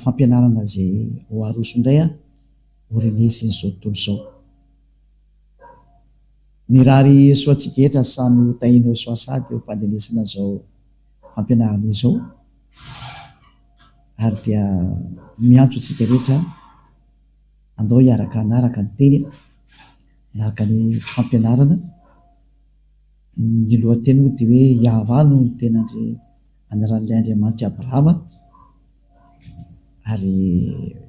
fampianarana izay ho aroso indray ho renesin'izao tontolo izao. Mirary soa antsika rehetra samy ho tahinao soa sady eo am-pandrenesana izao fampianarana izao ary dia miantso antsika rehetra andao hiaraka hanaraka ny teny, hanaraka ny fampianarana. Ny lohateny moa dia hoe Yahweh no tena anaran'ilay Andriamanitr'i Abrahama ary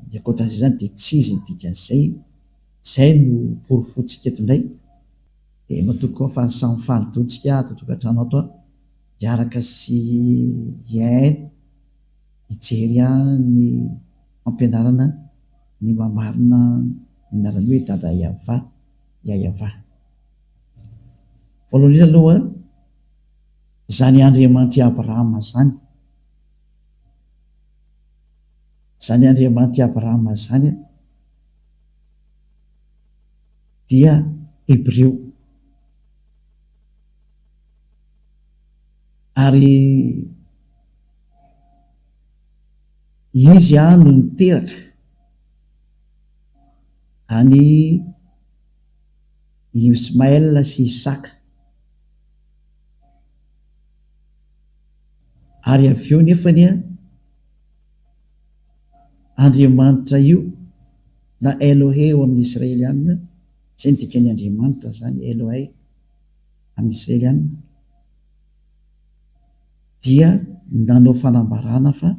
ny ankoatran'izay izany dia tsy izy ny dikan'izay. Izay no porofointsika eto indray. Dia matoky koa fa samy faly daholo tsika ato an-tokantrano ato hiaraka sy hihaino, hijery ny fampianarana ny maha-marina ny anarany hoe Dada Yavah, Yayavah. Voalohany indrindra aloha, izany Andriamanitr'i Abrahama izany, izany Andriamanitr'i Abrahama izany dia Hebreo. Ary izy no niteraka an'i Ismaël sy Isaka. Ary avy eo nefany Andriamanitra io na Elohe eo amin'ny Israeliana, izay ny dikan'ny Andriamanitra izany, Elohei amin'ny Israeliana, dia nanao fanambarana fa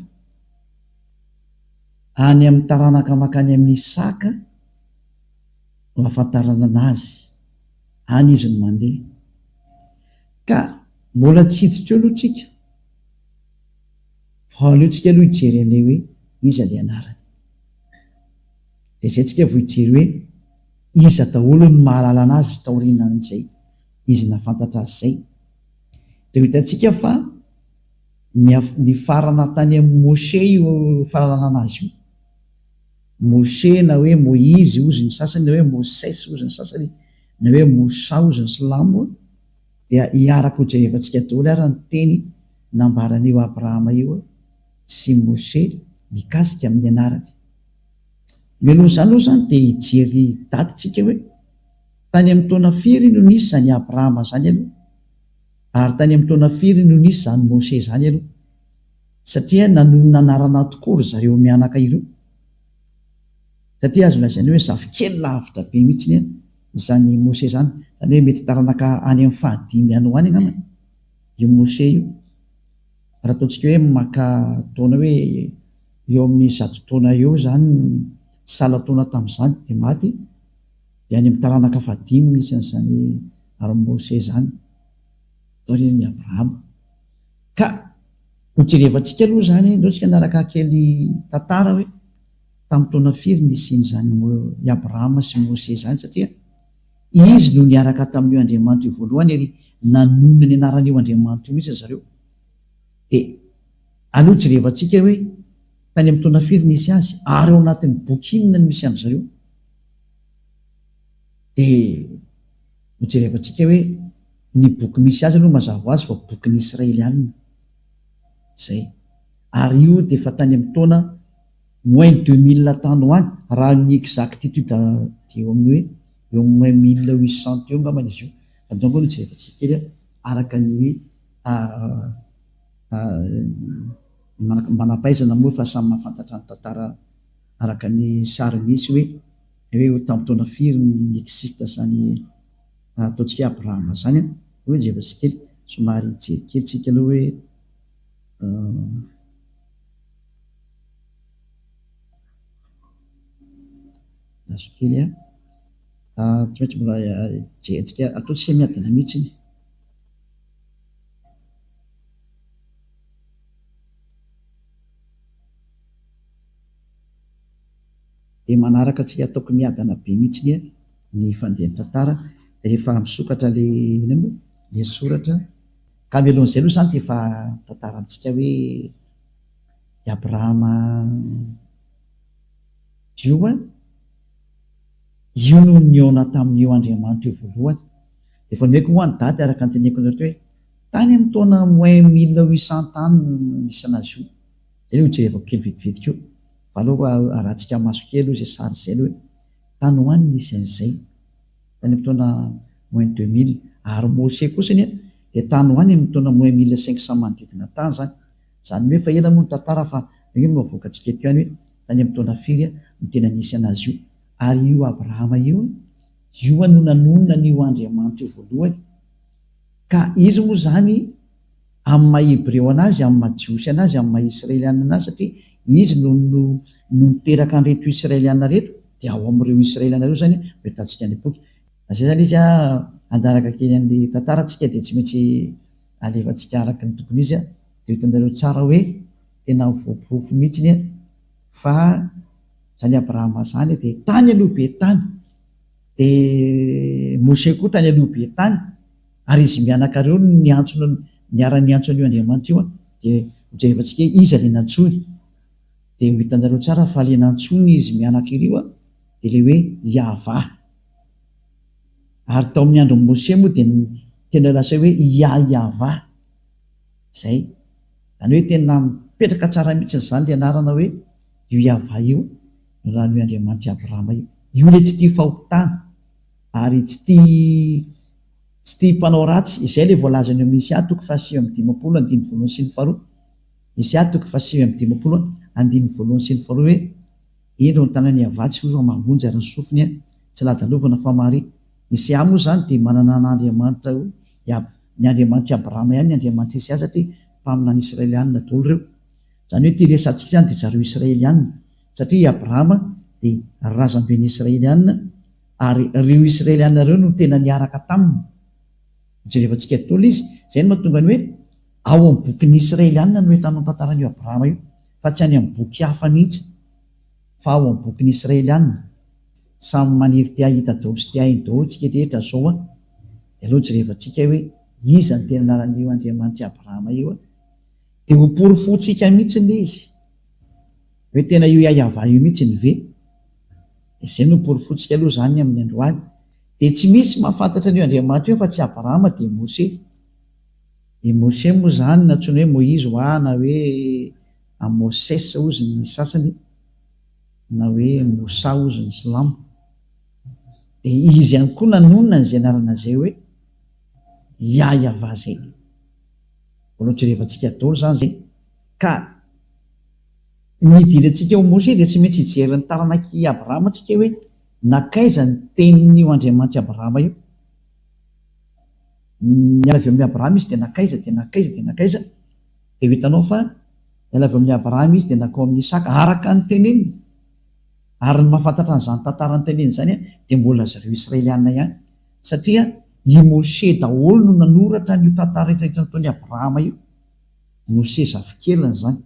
any amin'ny taranaka mankany amin'i Isaka no ahafantarana anazy, any izy no mandeha. Ka mbola tsy hiditra eo aloha tsika. Fa aleontsika aloha hijery an'ilay hoe iza ilay anarany. Dia izay tsika vao hijery hoe iza daholo no mahalala anazy taorianan'izay izy nahafantatra azy izay. Dia ho hitantsika fa nifarana tany amin'i Moshe io fahalalana anazy io. Moshe na hoe Moizy hozy ny sasany na hoe Moses hozy ny sasany na hoe Moussa hozy ny silamo dia hiaraka ho jerevantsika daholo ary ny teny nambaran'io Abrahama io sy Moshe mikasika amin'ny anarany. Mialoha izany aloha izany dia hijery daty tsika hoe tany amin'ny taona firy no nisy izany Abrahama izany aloha ary tany amin'ny taona firy no nisy izany Moshe izany aloha. Satria nanonona anarana tokoa ry zareo mianaka ireo. Satria azo lazaina hoe zafikely lavitra be mihitsy izany Mose izany. Izany hoe mety taranaka any amin'ny fahadimy any ho any angambany io Mose io. Raha ataontsika hoe maka taona hoe eo amin'ny 100 taona eo izany salan-taona tamin'izany dia maty, dia any amin'ny taranaka fahadimy misy an'izany ary Mose izany taorian'i Abrahama. Ka ho jerevantsika aloha izany, ndao tsika hanaraka kely tantara hoe tamin'ny taona firy nisian'izany i Abrahama sy Mose izany satria izy no niaraka tamin'io Andriamanitra io voalohany ary nanonona ny anaran'io Andriamanitra io mihitsy ry zareo. Dia aleo jerevantsika hoe tany amin'ny taona firy nisy azy ary ao anatin'ny boky inona no misy an-dry zareo. Dia ho jerevantsika hoe Ny boky misy azy aloha mazava ho azy fa bokin'ny Israelianina izay. Ary io dia efa tany amin'ny taona moins 2000 tany ho any, raha ny exactitude dia eo amin'ny hoe eo amin'ny moins 1800 teo angambany izy io. Fa donc aloha jerevantsika kely araka ny manam-pahaizana moa fa samy mahafantatra ny tantara araka ny sary misy hoe hoe tamin'ny taona firy no ni-existe izany Ataontsika Abrahama izany an, hoy Jesosy kely, somary hijery kely tsika aloha hoe Azo kely an, tsy maintsy mbola jerentsika, ataontsika miadana mihitsy iny. Dia manaraka antsika ataoko miadana be mihitsy anie ny fandehan'ny tantara dia rehefa misokatra le inona moa le soratra ka mialohan'izay aloha izany dia efa mitantara amintsika hoe i Abrahama io an io no nihaona tamin'io Andriamanitra io voalohany dia efa nomeko moa ny daty araka ny teneniko anareo teo hoe tany amin'ny taona moins 1800 tany no nisy an'azy io, izay aloha jerevako kely vetivety koa. Fa aleo arahantsika maso kely aloha izay sary izay aloha e. Tany ho any nisy an'izay. Tany amin'ny taona moins 2000. Ary Mose kosa anie dia tany ho any amin'ny taona moins 1500 manodidina tany izany. Izany hoe efa ela moa ny tantara fa io no avoakantsika eto ihany hoe tany amin'ny taona firy no tena nisy an'azy io. Ary io Abrahama io, io no nanonona an'io Andriamanitra io voalohany. Ka izy moa izany amin'ny maha Hebreo an'azy, amin'ny maha Jiosy an'azy, amin'ny maha Israeliana an'azy satria izy no no no niteraka an'ireto Israeliana ireto dia ao amin'ireo Israeliana ireo izany no ahitantsika ny boky. Izay izany izy an, hanaraka kely an'ilay tantara tsika dia tsy maintsy alefantsika araka ny tokony izy an, dia ho hitanareo tsara hoe tena voaporofo mihitsy fa izany Abrahama izany dia tany aloha be tany, dia Moshe koa tany aloha be tany, ary izy mianaka ireo no niantso niara-niantso an'io Andriamanitra io an, dia hojerevantsika hoe iza ilay nantsoiny, dia ho hitanareo tsara fa ilay nantsoiny izy mianaka ireo an, dia ilay hoe Yavah. Ary tao amin'ny andron'i Moshe moa dia tena lasa hoe Yah-Yavah. Izay. Izany hoe tena mipetraka tsara mihitsy izany ilay anarana hoe io Yavah io, no anaran'io Andriamanitr'i Abrahama io. Io ilay tsy tia fahotana, ary tsy tia tsy tia mpanao ratsy. Izay ilay voalazany eo amin'ny Isaia toko faha-59 andininy voalohany sy ny faharoa. Isaia toko faha-59 andininy voalohany sy ny faharoa hoe, Indro ny tanan'i Yavah tsy fohy fa mahavonjy ary ny sofiny tsy ladalovana fa mahare. Isaia moa izany dia manana an'Andriamanitra hoe ny Andriamanitr'i Abrahama ihany ny Andriamanitr'i Isaia satria mpaminany Israelianina daholo ireo. Izany hoe ity resatsika izany dia zareo Israelianina satria i Abrahama dia razamben'ny Israelianina ary ireo Israelianina ireo no tena niaraka taminy. Jerevantsika daholo izy. Izay no mahatonga ny hoe ao amin'ny bokin'ny Israelianina no ahitanao ny tantaran'io Abrahama io fa tsy any amin'ny boky hafa mihitsy fa ao amin'ny bokin'ny Israelianina. Samy maniry te hahita daholo sy te haheno daholo tsika rehetra zao an! Dia aleo jerevantsika hoe iza no tena anaran'io Andriamanitr'i Abrahama io an! Dia ho porofointsika mihitsy ilay izy hoe tena io Yahweh io mihitsy ny ve? Dia izay no porofointsika aloha izany amin'ny androany. Dia tsy misy mahafantatra an'io Andriamanitra io afa tsy Abrahama dia Moshe. I Moshe moa izany nantsoina hoe Moizy hoa na hoe Amoses hozy ny sasany na hoe Moussa hozy ny silamo. Dia izy ihany koa nanonona an'izay anarana izay hoe Yahyav izay. Mbola ho jerevantsika daholo izany izay. Ka ny hidirantsika ao Moshe dia tsy maintsy hijery ny taranak'i Abrahama tsika hoe nankaiza ny tenin'io Andriamanitr'i Abrahama io. Niala avy amin'i Abrahama izy dia nankaiza dia nankaiza dia nankaiza. Dia ho hitanao fa niala avy amin'i Abrahama izy dia nankao amin'i Isaka araka ny teneniny. Ary ny mahafantatra an'izany tantara noteneniny izany dia mbola zareo Israeliana ihany. Satria i Moshe daholo no nanoratra an'io tantara rehetra rehetra nataon'i Abrahama io. Moshe zafikeliny izany.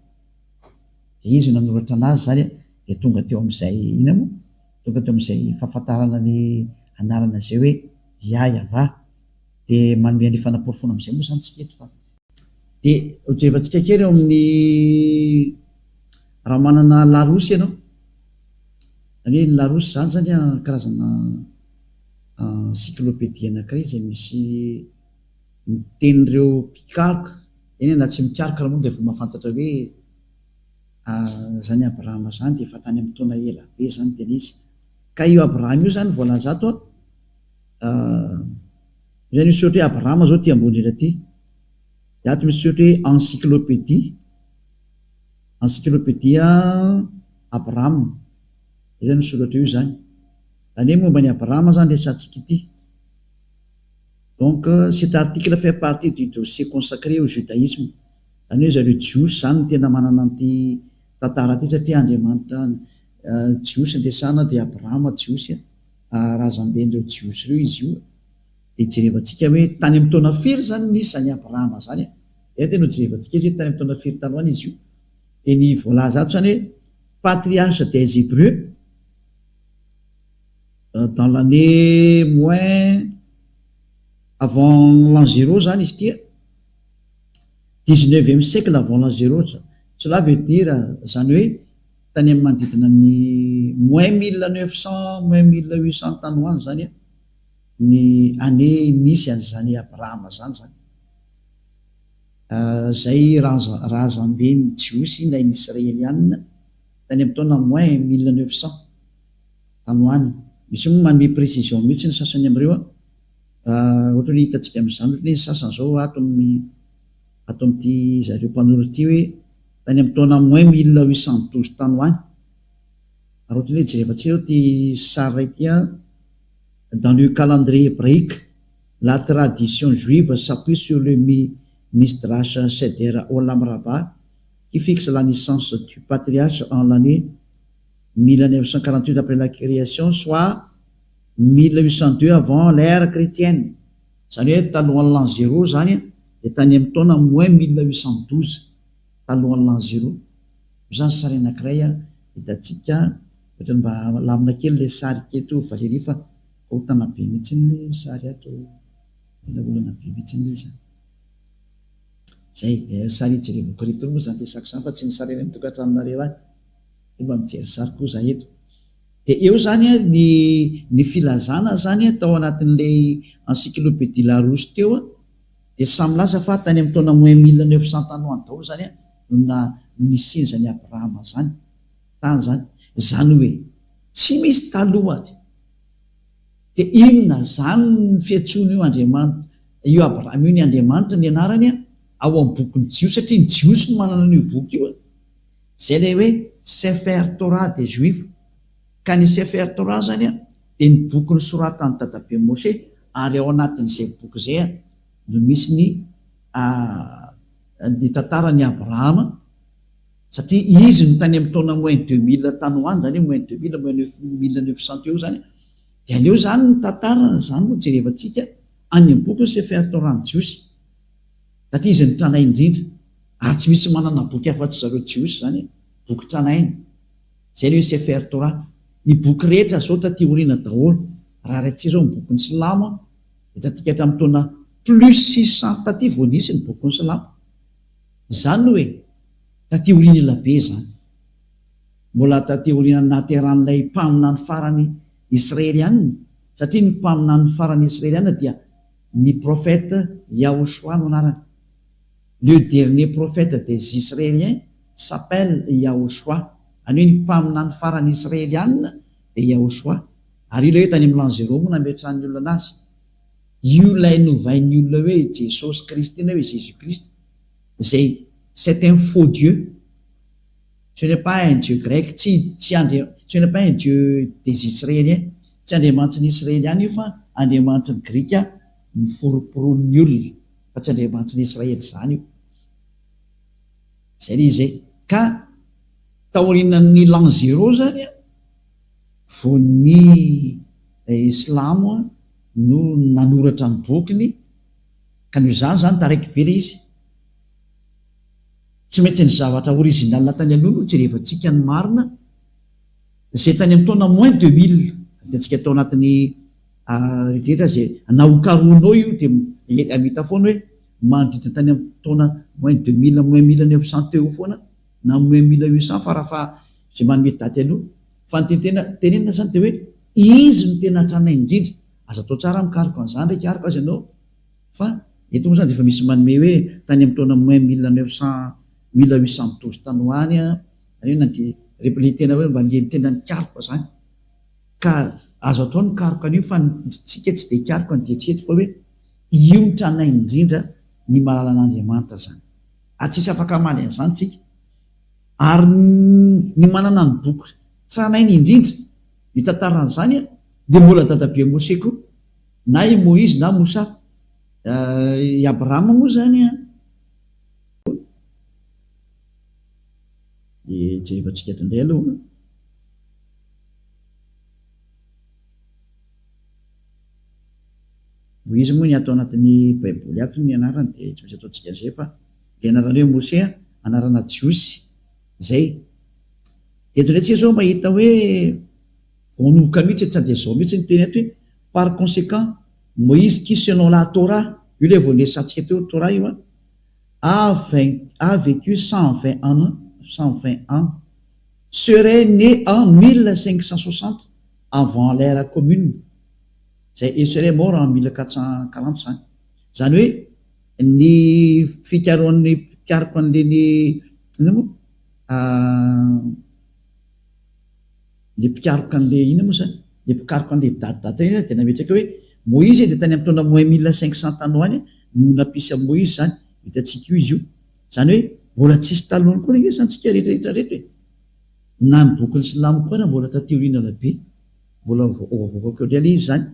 Dia izy no nanoratra anazy izany dia tonga teo amin'izay inona moa? Tonga teo amin'izay fahafantarana ny anarana izay hoe Yah-Yavah. Dia manome an'io fanaporofoana amin'izay moa izany tsika eto fa. Dia hojerevantsika kely eo amin'ny raha manana larousse ianao. Izany hoe ny larousse izany izany an, karazana encyclopédie anankiray izay misy ny tenin'ireo mpikaroka, eny e na tsy mikaroka ary moa dia efa mahafantatra hoe izany Abrahama izany dia efa tany amin'ny taona ela be izany tena izy. Ka io Abrahama io izany voalaza ato an, io izany misy soratra hoe Abrahama izao aty ambony indrindra aty. Dia ato misy soratra hoe encyclopédie, encyclopédia Abraham, izay zany io soratra io izany. Izany hoe momba an'i Abrahama izany resahantsika ity. Donc cet article fait partie du dossier consacré au judaïsme. Izany hoe zareo jiosy izany no tena manana an'ity tantara ity satria Andriamanitra jiosy no resahana dia Abrahama jiosy, razamben'ireo jiosy ireo izy io. Dia jerevantsika hoe tany amin'ny taona firy izany nisy izany Abrahama izany e? Izay tena ho jerevantsika eto hoe tany amin'ny taona firy tany ho any izy io. Dia ny voalaza ato izany hoe patriarche des Hébreux dans l'année moins avant l'an zéro izany izy ity a, dix-neuvième siècle avant l'an zéro, cela veut dire izany hoe tany amin'ny manodidina ny moins 1900, moins 1800 tany ho any izany a. ny année nisy an'izany Abrahama zany zany. Zay razamben'ny Jiosy na ny Israelianina. Tany amin'ny taona moins 1900 tany ho any. Misy moa manome précision mihitsy ny sasany amin'ireo an. Ohatra hoe hitantsika amin'izany ohatra hoe ny sasany izao ato amin'ny ato amin'ity zareo mpanoratra ity hoe tany amin'ny taona moins 1812 tany ho any. Ary ohatra hoe jerevantsika eo ity sary iray ity an, dans le calendrier hébraïque, la tradition juive s'appuie sur le Midrash Seder Olam Rabbah qui fixe la naissance du patriarche en l'année 1948 après la création, soit 1802 avant l'ère chrétienne. Izany hoe talohan'ny l'an zéro izany dia tany amin'ny taona moins 1812 talohan'ny l'an zéro. Io izany sary anankiray hitantsika, ohatran'ny mba lamina kely ilay sary keto Valérie fa korontana be mihitsy ilay sary ato, tena olana be mihitsy ilay izy an. Zay, sary hijerevako ireto moa izany resako izany fa tsy ny sary any amin'ny tokantranonareo any. Dia mba mijery sary koa za eto. Dia eo izany ny ny filazana izany tao anatin'ilay encyclopédie Larousse teo dia samy milaza fa tany amin'ny taona moins 1900 tany ho any daholo izany no na no nisian'izany Abrahama izany tany izany. Izany hoe tsy misy talohany. Dia inona izany ny fiantsoana io Andriamanitra, io Abrahama io ny Andriamanitra ny anarany ao amin'ny bokin'ny Jiosy satria ny Jiosy no manana an'io boky io. Izay ilay hoe Sefer Torah des Juifs. Ka ny Sefer Torah izany dia ny boky nosoratan'i dadabe Moshe ary ao anatin'izay boky izay no misy ny ny tantaran'i Abrahama satria izy no tany amin'ny taona moins 2000 tany ho any izany hoe moins 2000 moins 1900 teo izany dia aleo izany ny tantarany izany no jerevantsika any amin'ny boky ny Sefer Torah ny Jiosy satria izy no tranainy indrindra ary tsy misy manana boky afa-tsy zareo Jiosy izany e, boky tranainy izay ilay hoe Sefer Torah. Ny boky rehetra izao taty aoriana daholo, raha raintsika izao ny bokin'ny Silamo dia taty hatramin'ny taona plus 600 taty vao nisy ny bokin'ny Silamo. Izany hoe taty aoriana ela be izany. Mbola taty aorianan'ny nahaterahan'ilay mpaminany farany Israeliana, satria ny mpaminany farany Israeliana dia ny prophète Yahoshua no anarany. Le dernier prophète des Israéliens s'appelle Yahoshua. Any hoe ny mpaminany farany Israeliana dia Yahoshua. Ary io ilay hoe tany amin'ny l'an zéro moa nametrahan'ny olona anazy. Io ilay novain'ny olona hoe Jesosy Kristy na hoe Jésus Christ izay c'est un faux Dieu. Ce n'est pas un Dieu grec, tsy tsy andri ce n'est pas un Dieu des Israéliens, tsy Andriamanitry ny Israeliana io fa Andriamanitry ny Grika niforomporonin'ny olona fa tsy Andriamanitry ny Israely izany io. Izay ilay izy e. Ka taorianan'ny l'an zéro izany an, vao ny Islamo no nanoratra ny bokiny, ka noho izany izany taraiky be ilay izy. Tsy maintsy ny zavatra original tany aloha no jerevantsika ny marina, izay tany amin'ny taona moins 2000, hitantsika tao anatin'ny rehetra izay na ho karohinao io dia hita foana hoe manodidina tany amin'ny taona moins 2000, moins 1900 teo foana na moins 1800 farafaha izay manome daty aloha. Fa ny tiany tena tenenina izany dia hoe izy no tena tranainy indrindra. Aza atao tsara mikaroka an'izany re hikaroka aza ianao fa eto moa izany dia efa misy manome hoe tany amin'ny taona moins 1900, 1812 tany ho any an, izany hoe na dia ilay tena hoe mba ilay tena nikaroka izany. Ka azo atao ny mikaroka an'io fa ny tsika tsy dia hikaroka ny diantsika eto fa hoe io no tranainy indrindra ny mahalala an'Andriamanitra izany. Ary tsisy afaka hamaly an'izany tsika. Ary ny manana ny boky tranainy indrindra mitantara an'izany dia mbola dadabe Mose koa, na i Moizy na Mosa. I Abrahama moa izany an. Dia jerevantsika eto indray aloha. Moizy moa ny ato anatin'ny Baiboly ato ny anarany dia tsy maintsy ataontsika an'izay fa ilay anarana hoe Mose anarana jiosy izay. Eto indray tsika izao mahita hoe vao manomboka mihitsy eto dia izao mihitsy ny teny eto hoe par conséquent Moïse qui selon la Torah, io ilay vao niresahantsika teo Torah io an, a a vécu 120 ans 120 ans serait né en 1560 avant l'ère commune, izay et serait mort en 1440 izany. Izany hoe ny fikarohan'ny mpikaroka an'ireny inona moa? Le mpikaroka an'le inona moa zany? Le mpikaroka an'le daty daty iny dia nametraka hoe Moizy dia tany amin'ny taona moins 1500 tany ho any no nampisy an'i Moizy zany. Hitantsika io izy io. Zany hoe mbola tsisy talohany koa ange zany tsika rehetra rehetra reto e. Na ny bokin'ny silamo koa ara mbola taty aoriana be. Mbola avoakako eo indray le izy zany.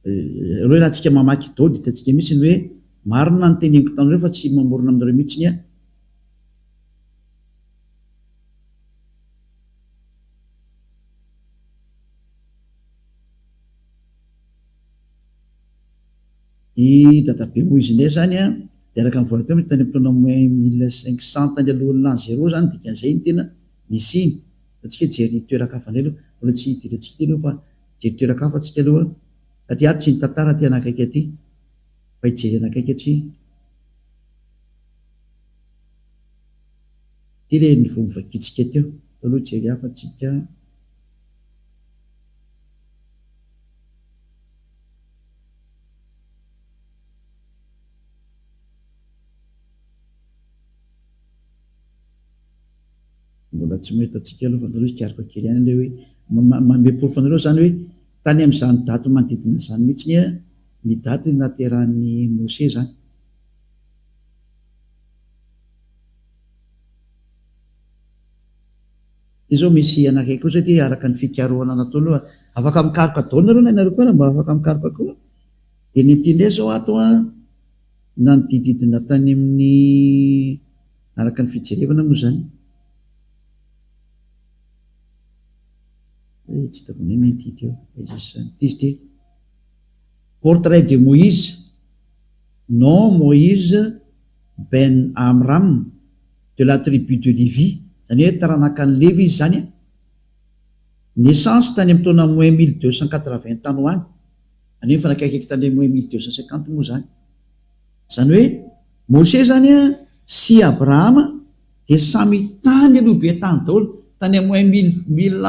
Ireo raha tsika mamaky daholo dia hitantsika mihitsy ny hoe marina ny teneniko taminareo fa tsy mamorona aminareo mihitsy aho. I dadabe Moizy indray izany an, dia araka ny voalaza teo, tany amin'ny taona moins 1500 tany alohan'ny l'an zéro izany, dikan'izay ny tena nisiany. Ataontsika hoe hijery toeran-kafa indray aloha, mbola tsy hidirantsika ity aloha fa hijery toeran-kafa tsika aloha, aty ato tsy ny tantara aty anakaiky aty, fa hijery anakaiky atsy. Ity ilay niveau novakintsika teo. Teo aloha hijery hafa tsika. Mbola tsy mahita antsika aloha fa nareo hikaroka kely ihany ilay hoe manome porofo anareo izany hoe tany amin'izany daty manodidina izany mihitsy ny daty nahaterahan'i Mose izany. Ity zao misy anankiray koa zao ity araka ny fikarohana nataony aloha, afaka mikaroka daholo nareo na ianareo koa ary mba afaka mikaroka koa. Dia ny ity indray zao ato an, nanodididina tany amin'ny araka ny fijerevana moa zany. Eh, tsy hitako indray ny ity teo, aiza izy zany, ity izy ity. Portrait de Moïse, nom Moïse Ben Amram, de la tribu de Lévi, izany hoe taranakan'i Levy izy izany an. Naissance tany amin'ny taona moins 1280 tany ho any, izany hoe mifanakaikaiky tany moins 1250 moa izany. Izany hoe Moshe izany an sy Abrahama dia samy tany aloha be tany daholo, tany amin'ny moins mille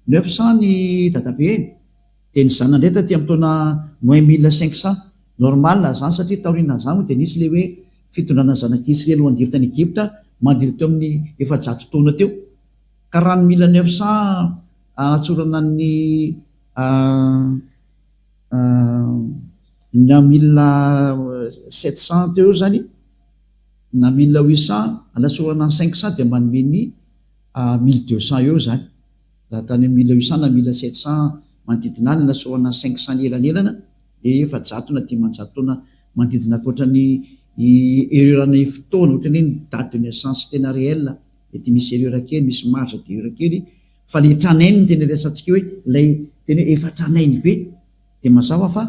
1900 ny dadabeny, dia ny zanany indray taty amin'ny taona moins 1500. Normal izany satria taorianan'izany moa dia nisy ilay hoe fitondrana ny zanak'i Isiraely ho andevo tany Egypta manodidina teo amin'ny 400 taona teo. Ka raha ny 1900 anatsorana ny na 1700 teo eo izany na 1800 anatsorana ny 500 dia manome ny 1200 eo izany. Raha tany amin'ny 1800 na 1700 manodidina any anatsorana ny 500 ny elanelana dia 400 na 500 taona manodidina ankoatra ny erreur ny fotoana ohatran'ny hoe ny date de naissance tena réel mety misy erreur kely misy marge d'erreur kely fa le tranainy no tena resahantsika hoe ilay tena hoe efa tranainy be dia mazava fa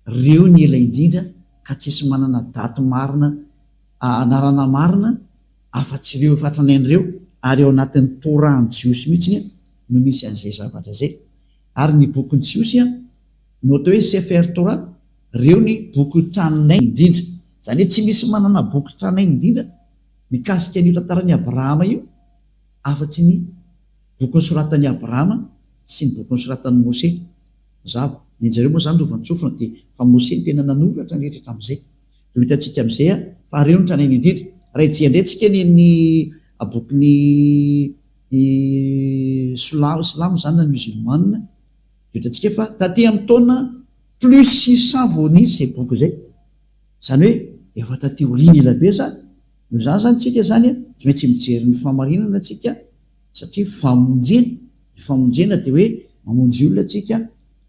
reo ny ela indrindra ka tsisy manana daty marina anarana marina afa-tsy ireo efa tranainy ireo ary ao anatin'ny Torah ny Jiosy mihitsy no misy an'izay zavatra izay ary ny bokin'ny Jiosy No atao hoe Sefer Torah, reo ny boky tranainy indrindra. Izany hoe tsy misy manana boky tranainy indrindra mikasika an'io tantaran'i Abrahama io afa-tsy ny boky nosoratan'i Abrahama sy ny boky nosoratan'i Mose. Mazava. Ny anjareo moa izany lovantsofina dia fa Mose no tena nanoratra ny rehetra hatramin'izay. Dia ho hitantsika amin'izay fa reo ny tranainy indrindra. Raha hijery indray tsika ny ny bokin'ny silamo izany na musulman Hitantsika fa taty amin'ny taona plus 600 vao nisy izay boky izay. Izany hoe efa taty aoriana ela be izany. Noho izany izany tsika izany tsy maintsy mijery ny fahamarinana tsika satria famonjena. Ny famonjena dia hoe mamonjy olona tsika,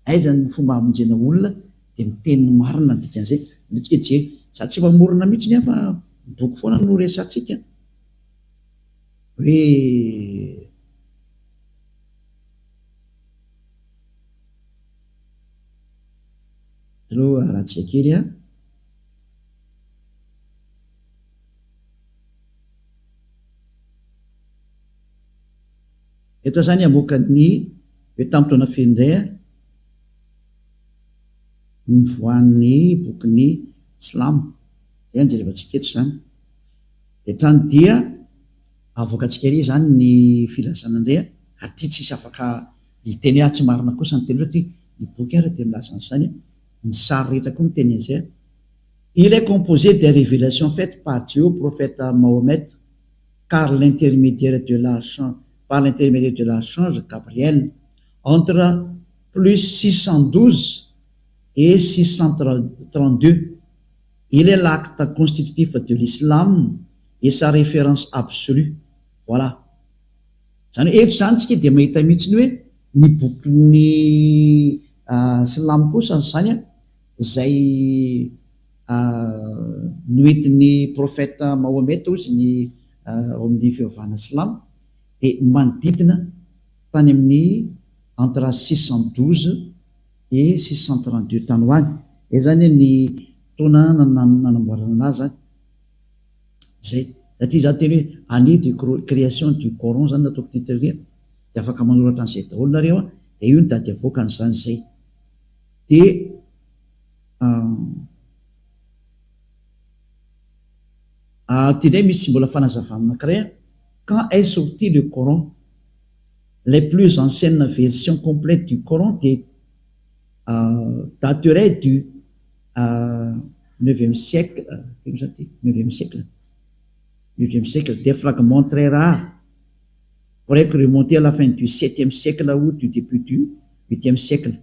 aiza ny fomba hamonjena olona dia miteny ny marina ny dikan'izay. Aleo tsika hijery. Za tsy mamorona mihitsy ny ahy fa ny boky foana no resahantsika hoe. Aloha ratsy kely a. Eto zany hamoaka ny hoe tamin'ny taona firy indray a nivoahan'ny bokin'ny silamo. Izay no jerevantsika eto izany. Dia hatrany dia avoakantsika ery izany ny filazana indray a. Aty tsisy afaka hiteny hoe ah tsy marina kosa ny teny satria ny boky ary dia milaza an'izany, ny sary rehetra koa miteny an'izay. Il est composé des révélations faites par Dieu au prophète Mahomet car l'intermédiaire de l'argent. par l'intermédiaire de l'archange Gabriel entre plus 612 et 632. Il est l'acte constitutif de l'islam et sa référence absolue. Voilà. Zany hoe eto zany tsika dia mahita mihitsy ny hoe ny bokin'ny silamo kosa zany an, izay noentin'ny prophète Mahomet hozy ny ao amin'ny fivavahana silamo dia manodidina tany amin'ny entre 612 et 632 tany ho any. Izay zany ny taona nanamboarana anazy zany. Zay. Satria za teny hoe année de création du Coran zany nataoko teto ry dia afaka manoratra an'izay daholo nareo an, dia io ny daty avoakany zany zay. Dia Aty indray misy mbola fanazavana anankiray an, quand est sorti le Coran? Les plus anciennes versions complètes du Coran dia daterait du neuvième siècle, firy moa zany ty? Neuvième siècle, neuvième siècle, des fragments très rares pourraient remonter à la fin du septième siècle ou du début du huitième siècle.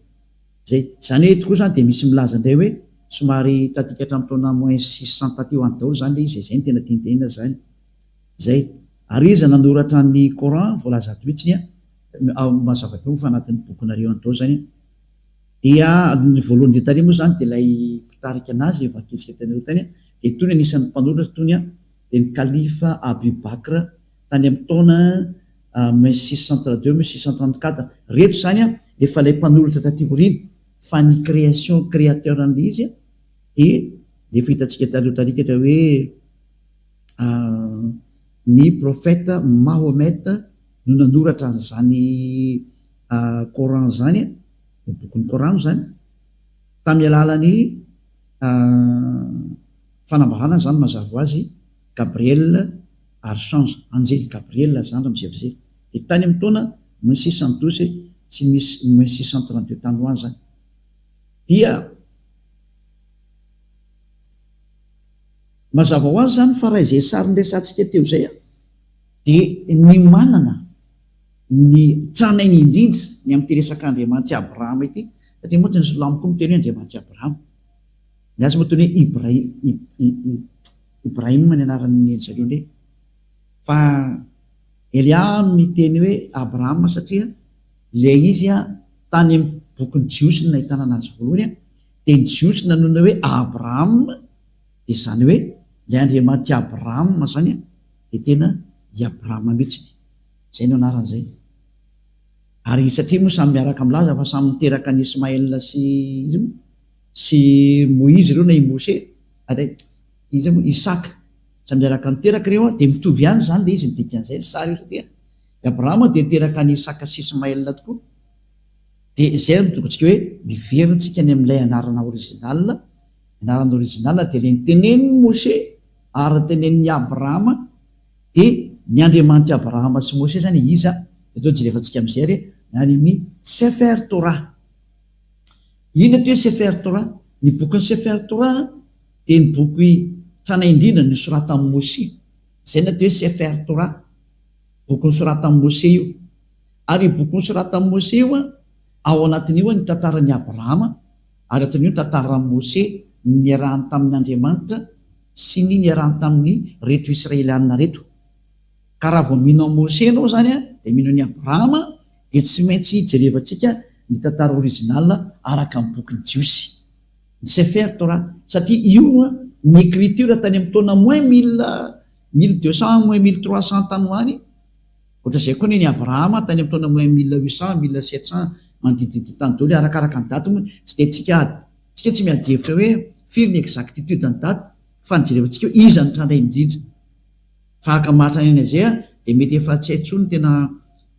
Zay. Zany hoe eto koa zany dia misy milaza indray hoe somary taty ka hatramin'ny taona moins 600 taty ho any daholo zany ilay izy e, zay no tena tiany tenenina zany. Zay. Ary iza nanoratra ny Coran voalaza ato mihitsy an, mazava be moa fa anatin'ny bokinareo any daholo zany an. Dia ny voalohany indrindra tary moa zany dia ilay mpitarika anazy vakintsika tany aloha tany an, dia itony anisan'ny mpanoratra itony an, dia ny Khalifa Abu Bakr tany amin'ny taona moins 632, moins 634. Reto izany an, efa ilay mpanoratra taty aoriana, fa ny création, créateur an'ilay izy an, dia ilay efa hitantsika taloha tarikatra hoe ny prophète Mahomet no nanoratra an'izany Coran izany an, ny bokin'ny Coran moa izany, tamin'ny alalan'ny fanambarana izany mazava ho azy, Gabriel Archange, Anjely Gabriela zany raha mijery dia tany amin'ny taona moins 612 sy moins 632 tany ho any zany dia mazava ho azy zany fa raha izay sary niresahantsika teo izay dia ny manana ny tranainy indrindra ny amin'ity resaka Andriamanitr'i Abrahama ity satria moa tsy ny silamo koa miteny hoe Andriamanitr'i Abrahama ny azy moa teny hoe Ibrahim Ibrahim ny anaran'ny zareo indray. Fa Elia miteny hoe Abrahama satria ilay izy tany amin'ny bokin'ny Jiosy no nahitana anazy voalohany dia ny Jiosy nanonona hoe Abraham dia izany hoe ilay Andriamanitr'i Abrahama izany dia tena i Abrahama mihitsy. Izay no anaran'izay. Ary satria moa samy miaraka milaza fa samy niteraka an'i Ismaël sy iza moa? Sy Moizy ireo na i Mose ary iza moa? Isaka. Samy miaraka niteraka ireo dia mitovy ihany izany ilay izy ny dikan'izay ny sary io satria i Abrahama dia niteraka an'i Isaka sy Ismaël tokoa. Dia izay no tokontsika hoe miverina tsika any amin'ilay anarana original, ny anarana original dia ilay nitenenin'i Mose ary nitenenin'i Abrahama dia ny Andriamanitr'i Abrahama sy Mose izany iza? Dia atao jerevantsika amin'izay ary ny any amin'ny Sefer Torah. Inona ity hoe Sefer Torah? Ny bokin'ny Sefer Torah dia ny boky tranainy indrindra nosoratan'i Mose. Izay no atao hoe Sefer Torah. Boky nosoratan'i Mose io. Ary io boky nosoratan'i Mose io, ao anatin'io ny tantaran'i Abrahama, ary anatin'io ny tantaran'i Mose, ny niarahany tamin'Andriamanitra sy ny niarahany tamin'ireto Israelianina ireto. Ka raha vao mino an'i Mose ianao izany dia mino an'i Abrahama, dia tsy maintsy jerevantsika ny tantara original araka ny bokin'ny Jiosy, ny Sefer Torah, satria io ny écriture tany amin'ny taona moins mille, 1200 moins 1300 tany ho any, ohatran'izay koa ny an'i Abrahama tany amin'ny taona moins 1800, 1700, manodidididina tany daholo, arakaraka ny daty moa, tsy dia tsika tsika tsy miady hevitra hoe firy ny exactitude ny daty fa ny jerevantsika hoe iza no tranainy indrindra. Fa haka mahatrany any Azia dia mety efa tsy hay intsony ny tena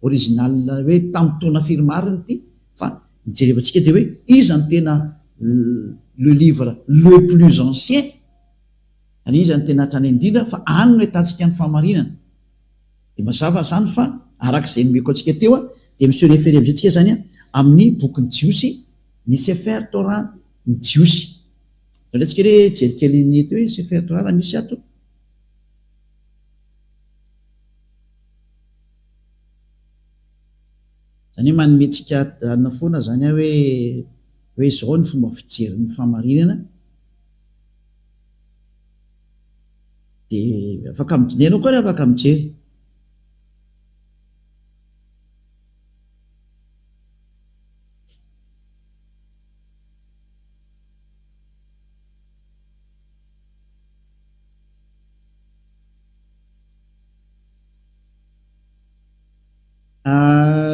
original hoe tamin'ny taona firy marina ity fa ny jerevantsika dia hoe iza no tena le livre le plus ancien ary iza no tena hatrany indrindra fa any no ahitantsika ny fahamarinana. Dia mazava izany fa araka izay nomeko antsika teo dia mi-se referer amin'izay tsika izany amin'ny bokin'ny Jiosy, ny Sefer Torah ny Jiosy. Aleo tsika re hijery kely ny eto hoe Sefer Torah raha misy ato. Izany hoe manome antsika anona foana izany aho hoe hoe izao ny fomba fijery ny fahamarinana. Dia afaka mijery, ianao koa ary afaka mijery.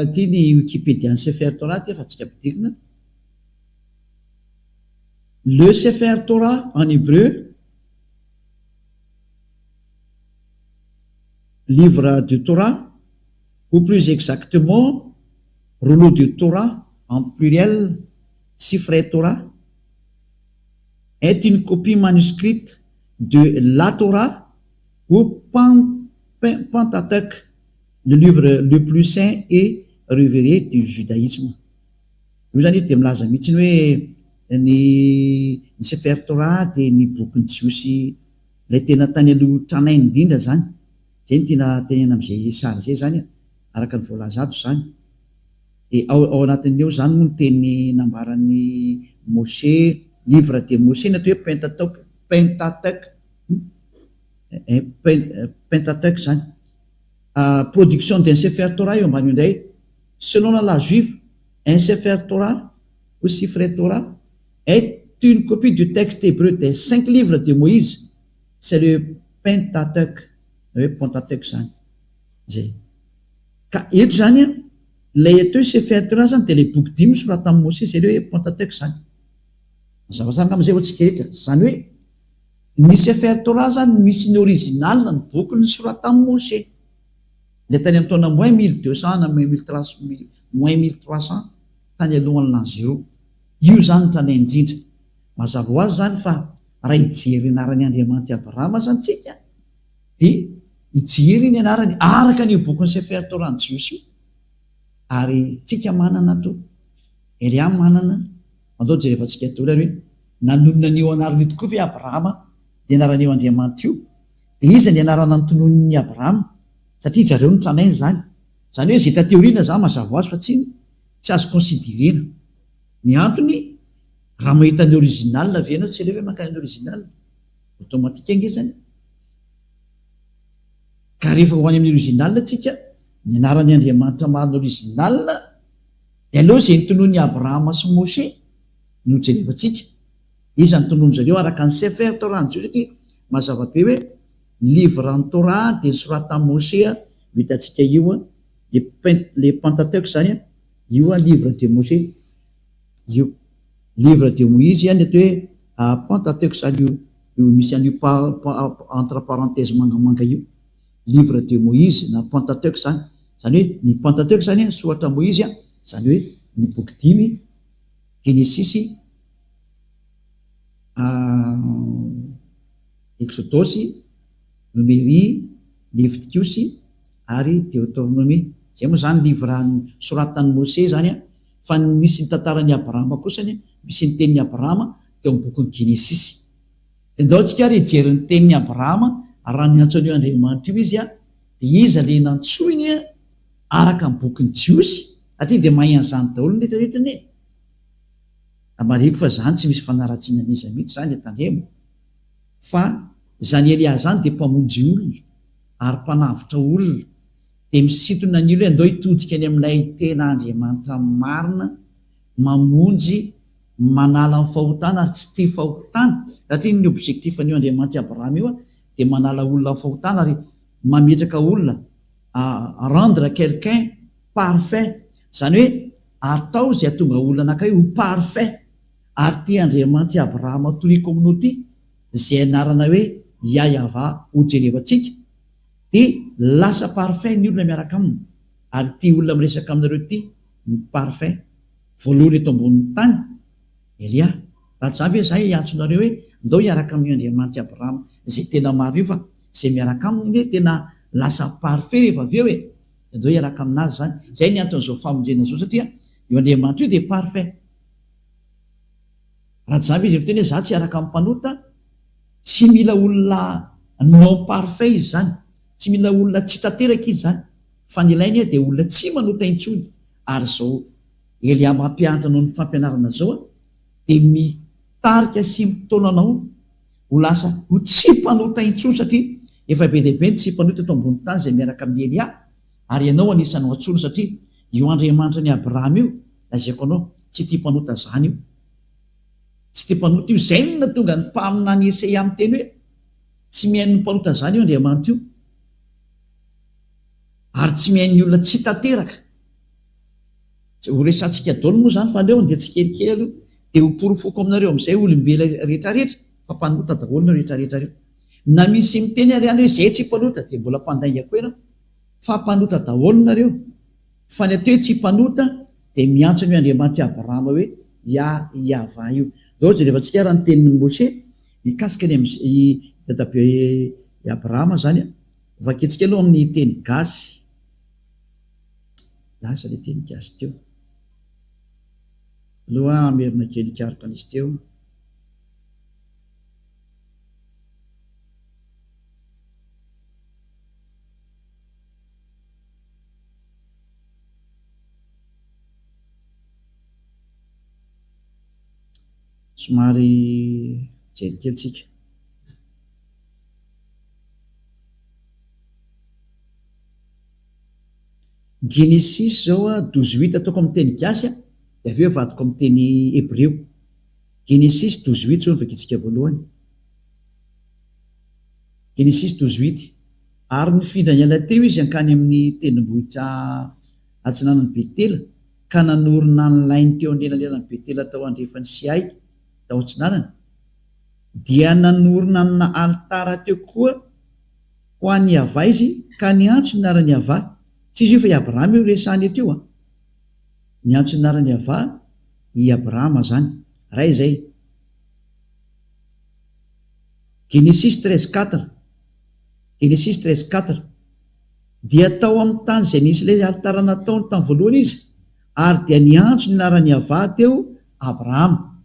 Ity ny Wikipedia-n'ny Sefer Torah ity efa antsika ampidirina. Le Sefer Torah en hébreu, livre de Torah, ou plus exactement rouleau de Torah en pluriel, Sifrei Torah, est une copie manuscrite de la Torah ou Pentateuque, le livre le plus saint et révéré du judaïsme. Io izany izy dia milaza mihitsy hoe ny ny Sefer Torah dia ny bokin'ny Jiosy ilay tena tany aloha tranainy indrindra izany. Izay no tiana tenenina amin'izay sary izay izany araka ny voalaza ato izany. Dia ao ao anatin'ny ao izany moa ny teny nambaran'i Moshe, livre de Moshe ny atao hoe Pentateuque, Pentateuque, Pentateuque izany. Production d'un Sefer Torah eo ambany eo indray. Selon la loi juive, un Sefer Torah ou Sifre Torah est une copie du texte hébreu des cinq livres de Moïse, c'est le Pentateuque, na hoe Pentateuque izany. Izay. Ka eto izany an, ilay atao hoe Sefer Torah izany dia ilay boky dimy nosoratan'i Mosesy, izay ilay hoe Pentateuque izany. Mazava tsara angamba izay ho antsika rehetra. Izany hoe ny Sefer Torah izany misy ny original ny boky nosoratan'i Mosesy. Ilay tany amin'ny taona moins 1200 na moins moins 1300 tany alohan'ny l'an zéro. Io izany no tranainy indrindra. Mazava ho azy izany fa raha hijery ny anaran'i Andriamanitry Abrahama izany tsika dia hijery ny anarany araka an'io bokin'ny Sefer Torah ny Jiosy io. Ary tsika manana ato, Elia manana, andao jerevantsika daholo ary hoe nanonona an'io anarana io tokoa ve Abrahama, ny anaran'io Andriamanitra io? Dia iza ny anarana notononin'i Abrahama? Satria zareo no tranainy izany. Izany hoe izay taty aoriana izany mazava ho azy fa tsy tsy azo considerena. Ny antony, raha mahita ny original ve ianao tsy aleo ve mankany amin'ny original? Automatique ange izany e. Ka rehefa ho any amin'ny original tsika, ny anaran'ny Andriamanitra marina original, dia aleo izay notononin'i Abrahama sy Moshe no jerevantsika. Iza no tonony zareo araka ny Sefer Torah ny Jiosy satria mazava be hoe ny livre ny Torah dia nosoratan'i Moshe io hitantsika io le le Pentateuque zany io livre de Moshe io livre de Moïse ny atao hoe Pentateuque zany io io misy an'io entre parenthèse mangamanga io livre de Moïse na Pentateuque zany zany hoe ny Pentateuque zany soratra Moïse zany hoe ny boky dimy Genesisy Eksodosy, Nomery, Levitikosy ary Deoteronomia. Izay moa izany livre soratan'i Mose izany an, fa ny misy ny tantaran'i Abrahama kosany, misy ny tenin'i Abrahama teo amin'ny bokin'ny Genesisy. Dia ndao tsika ary hijery ny tenin'i Abrahama raha niantso an'io Andriamanitra io izy an, dia iza ilay nantsoiny araka ny bokin'ny Jiosy? Aty dia mahay an'izany daholo ny rehetra rehetra anie e. Marihiko fa zany tsy misy fanaratsiana an'iza mihitsy zany e tandremo fa zany Elia zany dia mpamonjy olona ary mpanavotra olona dia misintona ny olona hoe andao hitodika any amin'ilay tena Andriamanitra marina mamonjy manala ny fahotana ary tsy tia fahotana satria ny objectif an'io Andriamanitr'i Abrahama io dia manala olona amin'ny fahotana ary mametraka olona rendre quelqu'un parfait zany hoe Atao izay hahatonga olona anankiray ho parfait. Ary ity Andriamanitr'i Abrahama toriko aminao ity, izay anarana hoe Yahyahavah ho jerevantsika, dia lasa parfait ny olona miaraka aminy. Ary ity olona miresaka aminareo ity no parfait voalohany eto ambonin'ny tany, Elia. Raha tsy izany ve izahay hiantso anareo hoe ndao hiaraka amin'io Andriamanitr'i Abrahama izay tena marina io fa izay miaraka aminy anie tena lasa parfait rehefa avy eo e! Dia ndao hiaraka aminazy izany. Izay ny anton'izao famonjena izao satria io Andriamanitra io dia parfait. Raha tsy izany ve izy miteny hoe za tsy hiaraka amin'ny mpanota, tsy mila olona non parfait izy izany, tsy mila olona tsy tanteraka izy izany, fa ny ilainy dia olona tsy manota intsony. Ary izao Elia mampianatra anao ny fampianarana izao dia mitarika sy mitaona anao ho lasa ho tsy mpanota intsony satria efa be dia be ny tsy mpanota eto ambony tany izay miaraka amin'i Elia ary ianao anisan'ny ho antsoina satria io Andriamanitra an'i Abrahama io lazaiko anao tsy tia mpanota izany io. Tsy tia mpanota io. Izay no nahatonga ny mpaminany Esaia miteny hoe tsy mihaino ny mpanota izany io Andriamanitra io. Ary tsy mihaino ny olona tsy tanteraka. Tsy ho resahantsika daholo moa izany fa aleo andeha tsikelikely aloha dia ho porofoko aminareo amin'izay olombela rehetrarehetra fa mpanota daholo nareo rehetrarehetra reo. Na misy miteny ary any hoe zay tsy mpanota dia mbola mpandainga koa ianao fa mpanota daholo nareo. Fa ny atao hoe tsy mpanota dia miantso an'io Andriamanitr'i Abrahama hoe Yah Yavah io. Ndao jerevantsika ary ny tenin'i Moshe mikasika ny i dadabe Abrahama izany. Vakintsika aloha amin'ny teny gasy. Lasa ilay teny gasy teo. Aloha hamerina kely hikaroka an'izy teo. Somary jery kely tsika. Genesisy zao a, 12 huit ataoko amin'ny teny gasy a, dia avy eo avadiko amin'ny teny hebreo. Genesisy 12 huit zao no vakintsika voalohany. Genesisy 12 huit. Ary nifindra niala teo izy hankany amin'ny tendrombohitra atsinanan'i Betela, ka nanorina ny lainy teo anelanelan'i Betela tao andrefan'i Siay, tao atsinanana. Dia nanorina ny alitara teo koa ho an'i Yavah izy, ka niantso ny anaran'i Yavah. Tsy izy io fa i Abrahama io resahana eto io an! Niantso ny anaran'i Yavah i Abrahama izany. Ray izay. Genesisy 13 quatre. Genesisy 13 quatre. Dia tao amin'ny tany izay nisy ilay alitara nataony tamin'ny voalohany izy, ary dia niantso ny anaran'i Yavah teo Abrahama.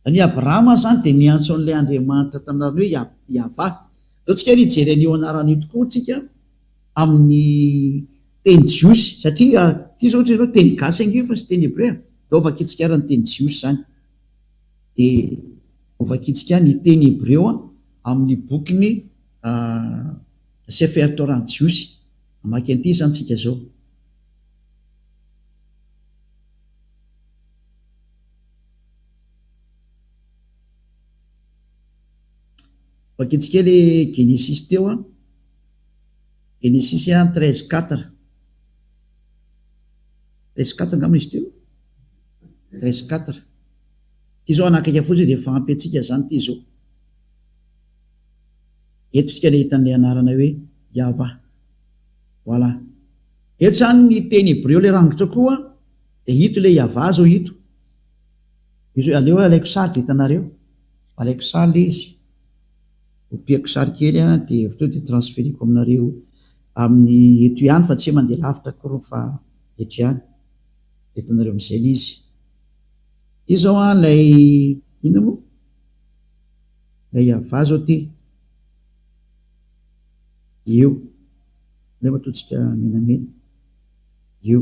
Izany hoe Abrahama izany dia niantso an'ilay Andriamanitra tamin'ny anarany hoe Yavah. Ndao tsika ary hijery an'io anarana io tokoa tsika amin'ny teny jiosy, satria ity izao ohatra hoe teny gasy ange io fa tsy teny hebreo e. Ndao vakintsika ary ny teny jiosy izany. Dia hovakintsika ny teny hebreo amin'ny bokin'ny Sefer Torah jiosy. Hamaky an'ity izany tsika izao. Vakintsika kely Genesisy teo an. Genesisy an 13 4. 13 4 angamba izy teo. 13 4. Ity izao anakaiky fotsiny dia efa ampy antsika izany ity izao. Eto isika ilay hitan'ilay anarana hoe Yavah. Voilà. Eto izany ny teny hebreo ilay rangotra koa dia ito ilay Yavah izao ito. Izy hoe aleo alaiko sary dia hitanareo. Alaiko sary ilay izy. Kopiako sary kely an, dia avy teo dia transfereko aminareo amin'ny eto ihany fa tsy hoe mandeha lavitra akory fa eto ihany. Dia hitanareo amin'izay ilay izy. Ity izao an ilay inona moa? Ilay Yavah izao ity. Io. Aleo ataontsika menamena. Io.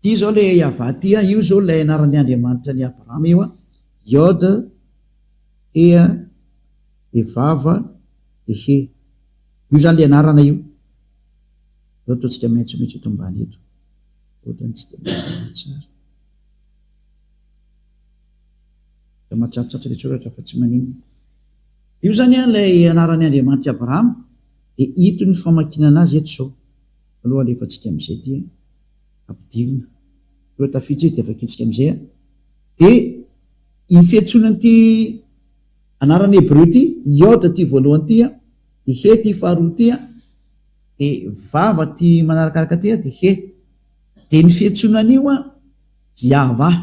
Ity izao ilay Yavah ity an, io izao ilay anaran'ny Andriamanitra an'i Abrahama io an, Yod, He, Evava, Ehe. Io izany ilay anarana io. Aleo ataontsika maitsomaitso eto ambany eto. Ohatran'ny tsy dia mazava tsara. Dia matsatsato ilay soratra fa tsy maninona. Io izany an ilay anaran'ny Andriamanitr'i Abrahama, dia ito ny famakiana anazy eto izao. Aloha alefantsika amin'izay ity an. Ampidirina. Aloha tafiditra izy dia vakintsika amin'izay an. Dia iny fiantsoana an'ity anarana hebreo ity, Yod ity voalohany ity an, dia He ity faharoa ity an, dia Vava ity manarakaraka ity an, dia He. Dia ny fiantsoana an'io an, Yahvah.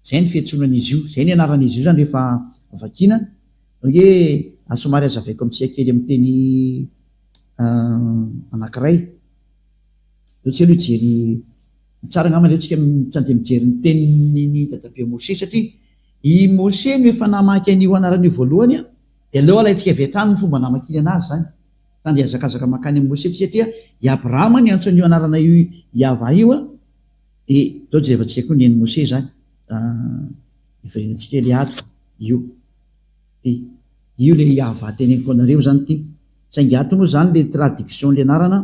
Izay ny fiantsoana an'izy io. Izay ny anaran'izy io izany rehefa vakiana. Ange somary hazavaiko amintsika kely amin'ny teny anankiray. Aleo tsika aloha hijery, tsara angamba aleo tsika tsy andeha mijery ny tenin'i dadabe Moshe satria i Moshe no efa namaky an'io anarana io voalohany an, dia aleo alaintsika avy hatrany ny fomba namakiany anazy izany. Ka andeha hazakazaka mankany amin'i Mosesy satria i Abrahama niantso an'io anarana io Yavah io an, dia izao jerevantsika koa ny an'i Mosesy izany, hiverenantsika kely ato, io, ity, io ilay Yavah teneniko anareo izany ity, saingy ato moa izany ilay traduction ilay anarana,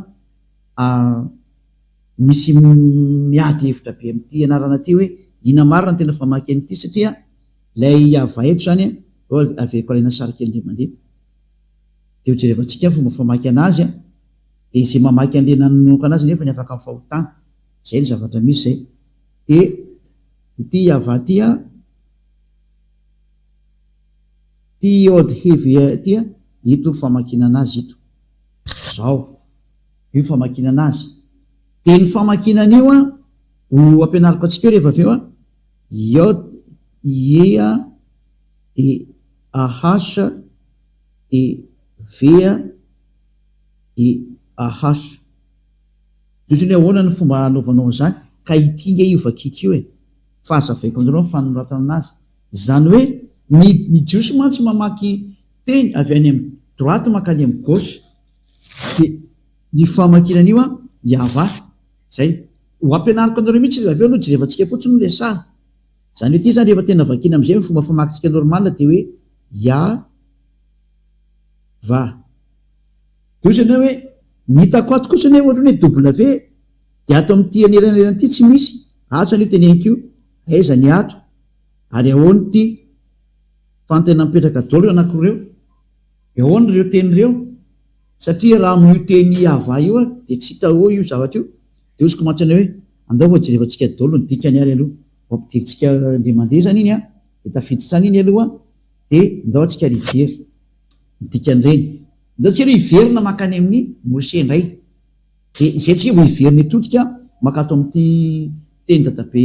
misy miady hevitra be amin'ity anarana ity hoe inona marina no tena famaky an'ity satria ilay Yavah eto izany an, averiko alaina sary kely indray mandeha. Dia ho jerevantsika ny fomba famaky anazy an, dia izay mamaky an'ilay nanonoka anazy nefa ny afaka amin'ny fahotana. Izay ny zavatra misy izay. Dia ity Yavah ity an, ity Yod He Ve ity an, ito ny famakiana anazy ito. Izao. Io ny famakiana anazy. Dia ny famakiana an'io an, ho ampianariko antsika eo rehefa avy eo an, Yod Ye D A H D V A D A H. Ohatry ny ahoana ny fomba hanaovanao an'izany? Ka ity nge io vakiako io e! Fa hazavaiko aminareo ny fanoratana anazy. Izany hoe ny ny jiosy mantsy mamaky teny avy any amin'ny droite mankany amin'ny gauche. Dia ny famakiana an'io an, Yavah. Izay. Ho ampianariko anareo mihitsy ilay avy eo aloha jerevantsika fotsiny moa ilay sary. Izany hoe ity izany rehefa tena vakiana amin'izay ny fomba famakintsika normal dia hoe Ya Va. Dia hoy ianao hoe, ny hitako ato kosa anie ohatran'ny hoe W dia ato amin'ity anelanelana ity tsy misy, ato izany io teneniko io, aiza ny ato, ary ahoana ity, fa ny tena mipetraka daholo ireo anankiroa ireo, dia ahoana ireo teny ireo, satria raha amin'io teny Yavah io aho dia tsy hita eo io zavatra io, dia hoziko mantsy ianao hoe, andao fa jerevantsika daholo ny dikany ary aloha, vao ampidirintsika indray mandeha izany iny an, dia tafiditra any iny aloha, dia ndao antsika ary hijery ny dikan'ireny. Ndao tsika aloha hiverina mankany amin'i Mose indray. Dia izay tsika vao hiverina hitodika mankato amin'ity teny dadabe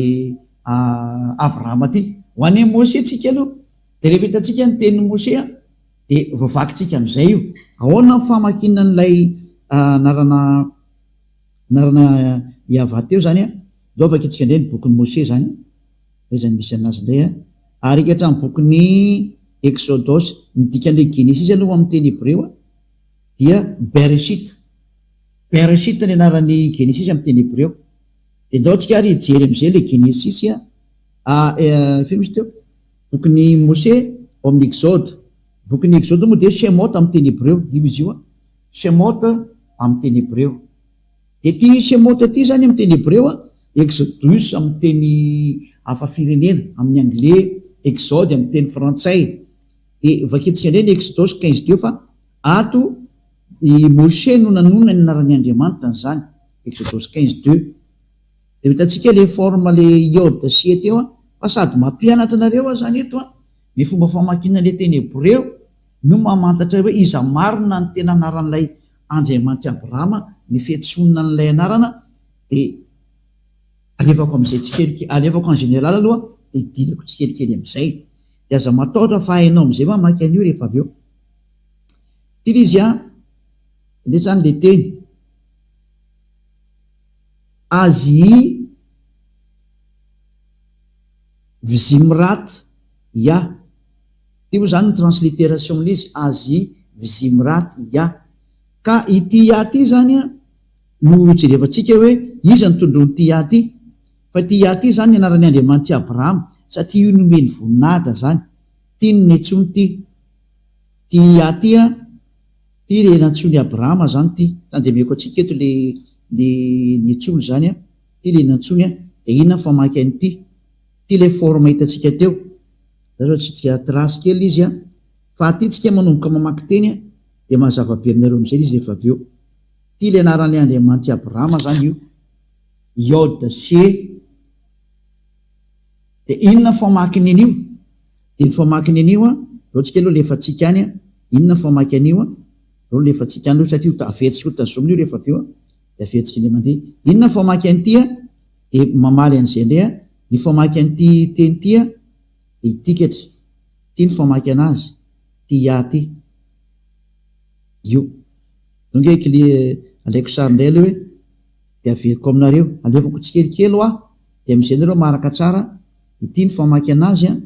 Abrahama ity. Ho any amin'i Mose tsika aloha. Dia rehefa hitantsika ny tenin'i Mose dia voavakintsika amin'izay io. Ahoana ny famakiana an'ilay anarana anarana Yavah teo izany an? Ndao vakintsika indray ny bokin'i Mose izany. Aiza no misy anazy indray an? Ary hatramin'ny bokin'ny Eksodosy, ny dikan'ilay Genesisy aloha amin'ny teny hebreo dia Bereshit. Bereshit ny anaran'ny Genesisy amin'ny teny hebreo. Dia ndao tsika ary hijery amin'izay ilay Genesisy a, firy misy teo? Bokin'i Mose ao amin'ny Exode. Bokin'ny Exode moa dia Shemot amin'ny teny hebreo, io izy io an. Shemot amin'ny teny hebreo. Dia ity Shemot ity izany amin'ny teny hebreo, Exodus amin'ny teny hafa firenena, amin'ny anglais, Exode amin'ny teny frantsay. Dia vakintsika indray ny Exodus 15 teo fa ato i Moshe no nanonona ny anaran'i Andriamanitra an'izany, Exodus 15 deux. Dia hitantsika ilay forme ilay Yod sy E teo fa sady mampianatra anareo aho izany eto ny fomba famakiana ilay teny hebreo no mamantatra hoe iza marina ny tena anaran'ilay Andriamanitr'i Abrahama ny fiantsoana an'ilay anarana dia alefako amin'izay tsikelikely, alefako en général aloha dia idirako tsikelikely amin'izay. Dia aza matahotra fa hainao amin'izay mamaky an'io rehefa avy eo. Ity ilay izy an, indray izany ilay teny. Azy Vzimrat Ya. Ity moa izany ny transliteration an'ilay izy, Azy Vzimrat Ya. Ka ity Ya ity izany no jerevantsika hoe iza no tondroin'ity Ya ity. Fa ity Ya ity izany ny anaran'ny Andriamanitr'i Abrahama, satria io nomeny voninahitra izany. Ity no nentsoiny ity. Ity Ya ity an, ity ilay nantsoin'i Abrahama izany ity. Tandremeko antsika eto ilay ilay nentsoiny izany an. Ity ilay nantsoiny an. Dia inona ny famaky an'ity? Ity ilay forme hitantsika teo. Zareo tsy dia trace kely izy an. Fa aty tsika manomboka mamaky teny an, dia mazava be aminareo amin'izay izy rehefa avy eo. Ity ilay anaran'ilay Andriamanitr'i Abrahama izany io. Yod Se. Dia inona ny famakiny an'io? Dia ny famakiny an'io an, aleo tsika aloha alefantsika any an, inona ny famaky an'io an? Aleo alefantsika any aloha satria ho averintsika ho tazomina io rehefa avy eo an, dia averintsika indray mandeha. Inona ny famaky an'ity an? Dia mamaly an'izay indray an, ny famaky an'ity teny ity an, dia itikatra. Ity ny famaky anazy, ity ya ity. Io. Donc hoe kle alaiko sary indray aloha hoe, dia averiko aminareo. Alefako tsikelikely hoa, dia amin'izay nareo maharaka tsara, ity ny famaky anazy an,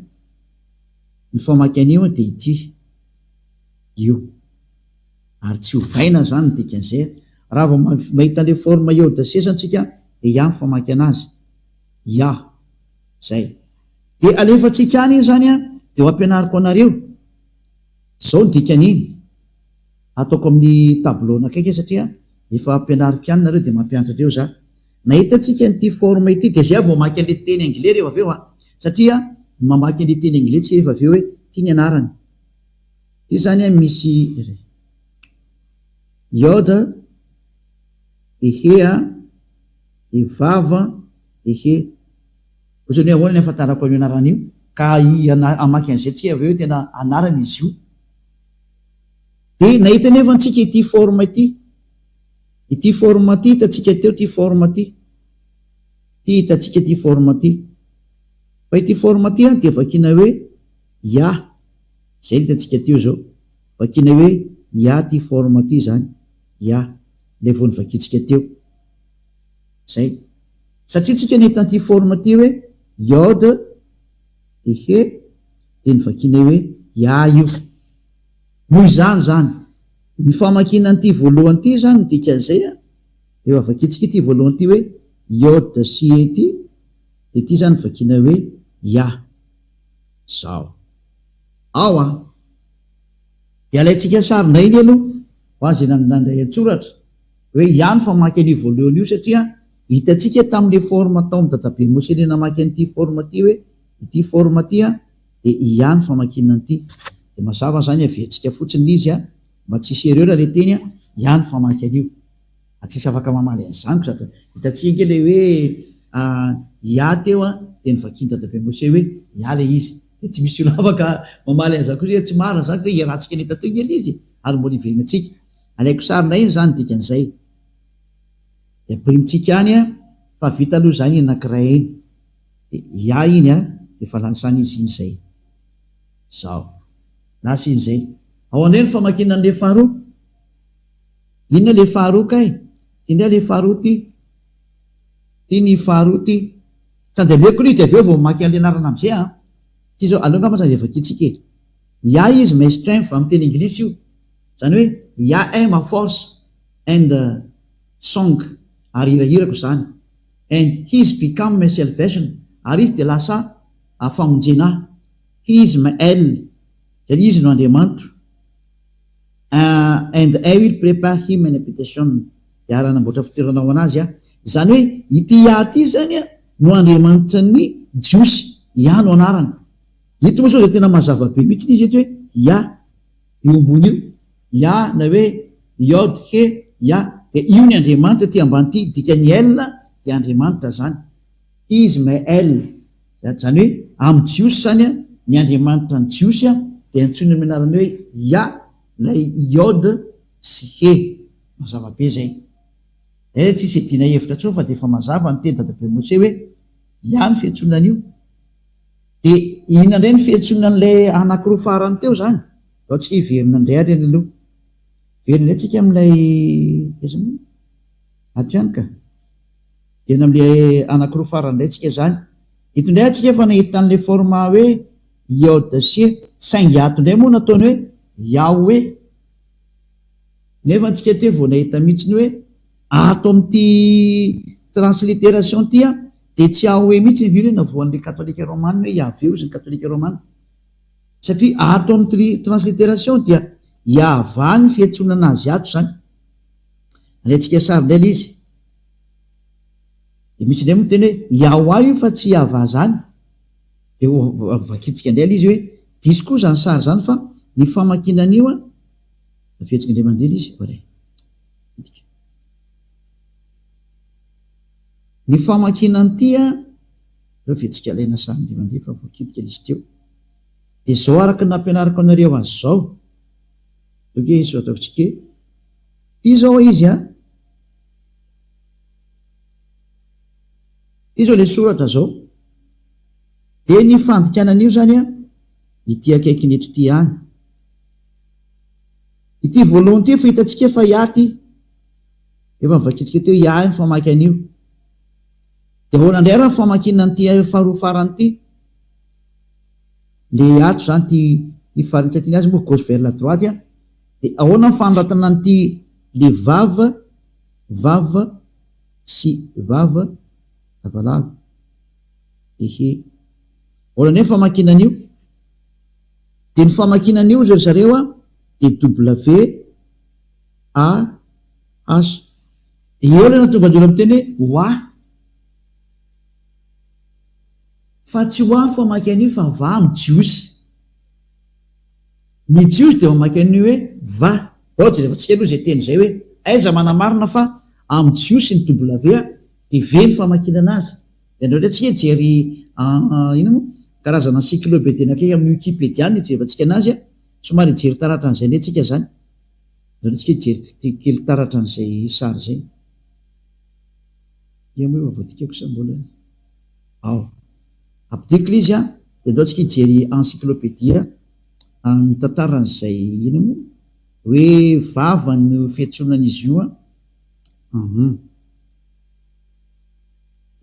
ny famaky an'io an dia ity. Io. Ary tsy ovaina izany ny dikan'izay. Raha vao mahita an'ilay forme iode sesa antsika dia ya ny famaky anazy. Ya. Izay. Dia alefantsika any iny izany an, dia ho ampianariko anareo. Izao ny dikan'iny. Ataoko amin'ny tableau anakaiky satria efa ampianariko ihany nareo dia mampianatra andreo za. Nahita antsika an'ity forme ity dia zay aho vao mamaky an'ilay teny anglais rehefa avy eo an. Satria mamaky an'ilay teny anglais tsika rehefa avy eo hoe ity ny anarany. Ity zany an misy iode de he a de vava de he. Ohatrany hoe ahoana ny ahafantarako an'io anarana io? Ka hamaky an'izay tsika avy eo hoe tena anarana izy io. Dia nahita anefa antsika ity forme ity. Ity forme ity hitantsika teo ity forme ity. Ity hitantsika ity forme ity. Fa ity forme ity an dia vakiana hoe Ya. Izay no hitantsika teo izao. Vakiana hoe Ya ity forme ity izany. Ya. Ilay vao novakintsika teo. Izay. Satria tsika nahita an'ity forme ity hoe Yod dia He dia novakianay hoe Ya io. Noho izany izany, ny famakiana an'ity voalohany ity izany ny dikan'izay an, rehefa vakintsika ity voalohany ity hoe Yod sy He ity, dia ity izany vakiana hoe Ya. Izao. Ao an. Dia alaintsika sary indray anie aloha, ho an'izay nandray an-tsoratra, hoe Ya ny famaky an'io voalohany io satria hitantsika tamin'ilay forme tao amin'i Dadabe Mose ilay namaky an'ity forme ity hoe ity forme ity an, dia Ya ny famakiana an'ity. Dia mazava izany averintsika fotsiny ilay izy an, mba tsy hisy erreur ilay teny an, Ya ny famaky an'io. Ary tsisy afaka mamaly an'izany koa sady hitantsika ange ilay hoe Ya teo an, dia novakian'i Dadabe Mose hoe Ya ilay izy. Dia tsy misy olona afaka mamaly an'izany koa hoe tsy marina izany fa iarahantsika nahita teo ange ilay izy e, ary mbola hiverenantsika. Alaiko sary indray iny izany dikan'izay. Dia ampirimitsika any an, fa vita aloha izany iny anankiray iny. Dia Ya iny an, dia efa lasa any izy iny izay. Izao. Lasa iny izay. Ao indray ny famakiana an'ilay faharoa. Inona ilay faharoa kay? Ity indray ilay faharoa ity. Ity ny faharoa ity. Tsy andeha ameko aloha izy dia avy eo vao mamaky an'ilay anarana amin'izay an. Ity izao, aleo angamba tsy andeha vakintsika e. Yah is my strength amin'ny teny anglisy io. Izany hoe Yah est ma force and song ary hirahirako izany. And he is become my salvation ary izy dia lasa famonjena ahy. He is my El, izany hoe izy no Andriamanitro. And I will prepare him an habitation, dia ary hanamboatra fitoerana ho an'azy aho. Izany hoe ity Yah ity izany no Andriamanitra ny Jiosy, Yah no anarany. Eto moa izao dia tena mazava be mihitsy izy eto hoe Yah, io ambony io, Yah na hoe Yod He Yah, dia io ny Andriamanitra ity ambany ity, dikan'ny El dia Andriamanitra izany. He is my El, izany hoe amin'ny Jiosy izany ny Andriamanitra ny Jiosy dia antsoina amin'ny anarany hoe Yah, ilay Yod sy He. Mazava be izay. Izay tsisy iadiana hevitra intsony fa dia efa mazava ny teny dadabe Mose hoe Yah ny fiantsoana an'io. Dia inona indray ny fiantsoana an'ilay anankiroa farany teo izany? Ndao tsika hiverina indray ary any aloha. Hiverina indray tsika amin'ilay aiza moa? Ato ihany ka. Hiverina amin'ilay anankiroa farany indray tsika izany. Eto indray antsika efa nahita an'ilay forme hoe Yod sy E. Saingy ato indray moa nataony hoe Yahweh. Nefa antsika teo vao nahita mihitsy ny hoe ato amin'ity transliteration ity an, dia tsy Yahweh mihitsy ny vino hoe navoan'ilay katolika romana hoe Yahveh hozy ny katolika romana. Satria ato amin'ny transliteration dia Yahvah ny fiantsoana anazy ato izany. Alaintsika sary indray ilay izy. Dia misy indray moa miteny hoe Yahwah io fa tsy Yahvah izany. Dia ho vakintsika indray ilay izy hoe diso koa izany sary izany fa ny famakiana an'io an, Fihetsika indray mandeha ilay izy, oray. Hidika. Ny famakiana an'ity an, ireo fihetsika alaina sary indray mandeha fa voakitika ilay izy teo. Dia izao araka ny nampianariko anareo azy izao. Ok, izao ataontsika e. Ity izao izy an. Ity izao ilay soratra izao. Dia ny fandikana an'io izany an, ity akaikiny eto ity ihany. Ity voalohany ity efa hitantsika fa Yah ity. Efa novakintsika teo Yah ny famaky an'io. Dia ahoana indray ary ny famakiana an'ity faharoa farany ity? Le ato izany ity ity faritra ity ny azy moa gauche vers la droite an. Dia ahoana ny fanoratana an'ity le vav, vav sy vav, lavalava, ehe. Ahoana indray ny famakiana an'io? Dia ny famakiana an'io hozy ry zareo a, dia W A H. Dia eo ilay nahatonga ny olona miteny hoe wa. Fa tsy wa ny famaky an'io fa va amin'ny jiosy. Ny Jiosy dia mamaky an'io hoe va. Bao jerevantsika aloha izay teny izay hoe aiza manamarina fa amin'ny Jiosy ny W dia V ny famakiana azy. Dia andao indray tsika hijery inona moa karazana encyclopédie anankiray amin'ny Wikipedia no hijerevantsika anazy a. Somary hijery taratra an'izay indray tsika izany. Andao indray tsika hijery kely taratra an'izay sary izay. Ia moa efa voadikako sa mbola ao. Ampidiriko ilay izy an, dia andao tsika hijery encyclopédie mitantara an'izay inona moa hoe vava no fiantsoana an'izy io an. Hum.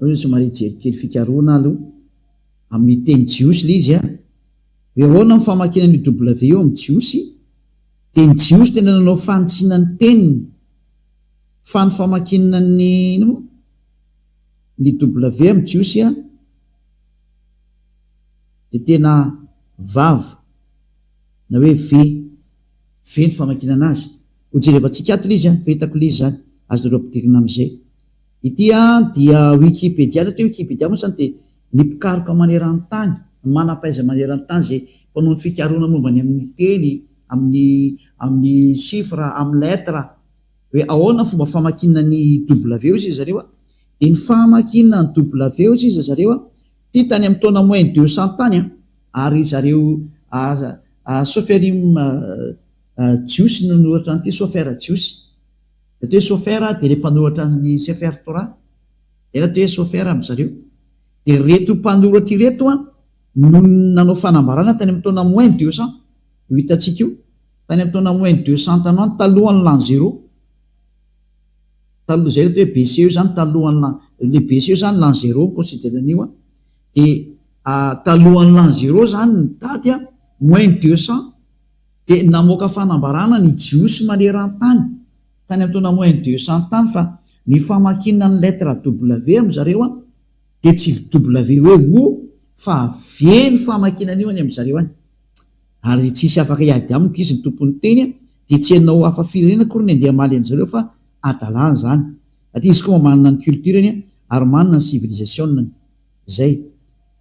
Aleo somary hijery kely fikarohana aloha amin'ny teny jiosy ilay izy an. Hoe ahoana ny famakiana an'io W io amin'ny jiosy? Dia ny jiosy tena nanao fanitsiana ny teniny fa ny famakiana ny inona moa? Ny W amin'ny jiosy an dia tena vav na hoe V, V ny famakiana anazy. Ho jerevantsika ato ilay izy an, fa hitako ilay izy izany, azonareo ampidirina amin'izay. Ity an dia Wikipedia, ny atao hoe Wikipedia moa izany dia ny mpikaroka maneran-tany, ny manam-pahaizana maneran-tany izay mpanao ny fikarohana momba ny amin'ny teny, amin'ny amin'ny chiffre, amin'ny lettre, hoe ahoana ny fomba famakiana ny W hoy zareo a, dia ny famakiana ny W hoy izy zareo a, ity tany amin'ny taona moins 200 tany a, ary zareo Soferim Jiosy no nanoratra an'ity, Sofer Jiosy, ny atao hoe Sofer dia ilay mpanoratra ny Sefer Torah, izay ny atao hoe Sofer amin-dry zareo, dia ireto mpanoratra ireto a no nanao fanambarana tany amin'ny taona moins 200, io hitantsika io. Tany amin'ny taona moins 200 tany ho any, talohan'ny l'an zéro, taloha izay atao hoe BC io izany, talohan'ny l'an, le BC io izany l'an zéro mi-considère an'io an, dia talohan'ny l'an zéro izany ny daty an, moins 200, dia namoaka fanambarana ny Jiosy maneran-tany, tany amin'ny taona moins 200 tany fa ny famakiana ny lettre W amin-dry zareo an, dia tsy W hoe O fa V ny famakiana an'io any amin-dry zareo any. Ary tsisy afaka hiady amiko izy ny tompon'ny teny dia tsy ianao hafa firenena akory ny andeha hamaly an'zareo fa adalana izany satria izy koa mba manana ny culture-ny ary manana ny civilisation-ny. Zay.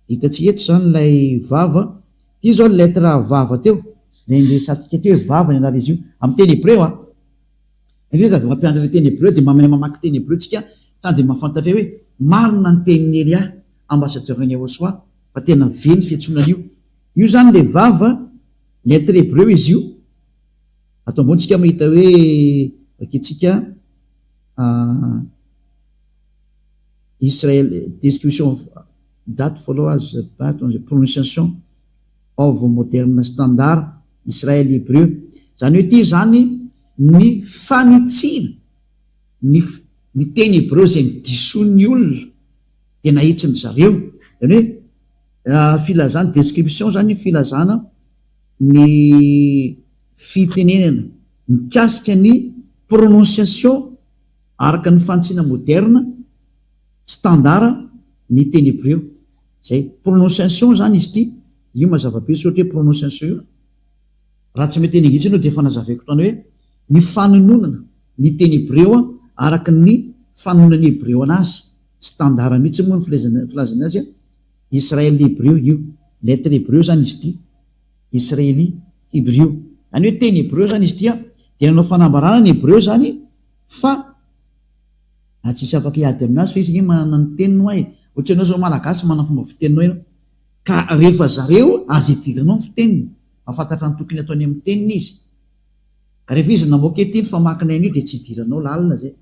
Hitantsika eto izany ilay vava. Ity izao lettre vava teo. Ilay niresahantsika teo hoe vava ny anaran'izy io. Amin'ny teny hebreo an. Satria sady mampianatra ilay teny hebreo dia mahay mamaky teny hebreo tsika sady mahafantatra hoe marina ny tenin'i Elia ambassadeur-n'i Yahoshuah fa tena ve ny fiantsoana an'io. Io zany le vava, lettre hebreu izy io, ato ambony tsika mahita hoe vakintsika Israel description of that follow as but on the pronunciation of modern standard Israel hebreu, zany hoe ity zany ny fanitsiana ny ny teny hebreu izay nodisoin'ny olona dia nahitsin-dry zareo, zany hoe Filazana, description zany filazana ny fitenenana mikasika ny prononciation araka ny fanitsiana moderne, standard, ny teny hebreo. Zay. Prononciation zany izy ity, io mazava be soratra hoe prononciation io. Raha tsy mahay teny anglisy ianao dia efa nazavaiko tany hoe ny fanononana ny teny hebreo araka ny fanononan'ny hebreo anazy, standard mihitsy moa ny filazana azy. Israel Hebreo io. Lettre hebreo zany izy ity. Israeli Hebrew. Zany hoe teny hebreo zany izy ity an. Dia nanao fanambarana ny hebreo zany fa ah tsisy afaka hiady aminazy fa izy nge manana ny teniny hoa e. Ohatra ianao zao malagasy manana fomba fiteninao ianao. Ka rehefa zareo aza idiranao ny fiteniny. Mahafantatra ny tokony ataony amin'ny teniny izy. Ka rehefa izy namoaka ety ny famakinay an'io dia tsy idiranao lalina zay.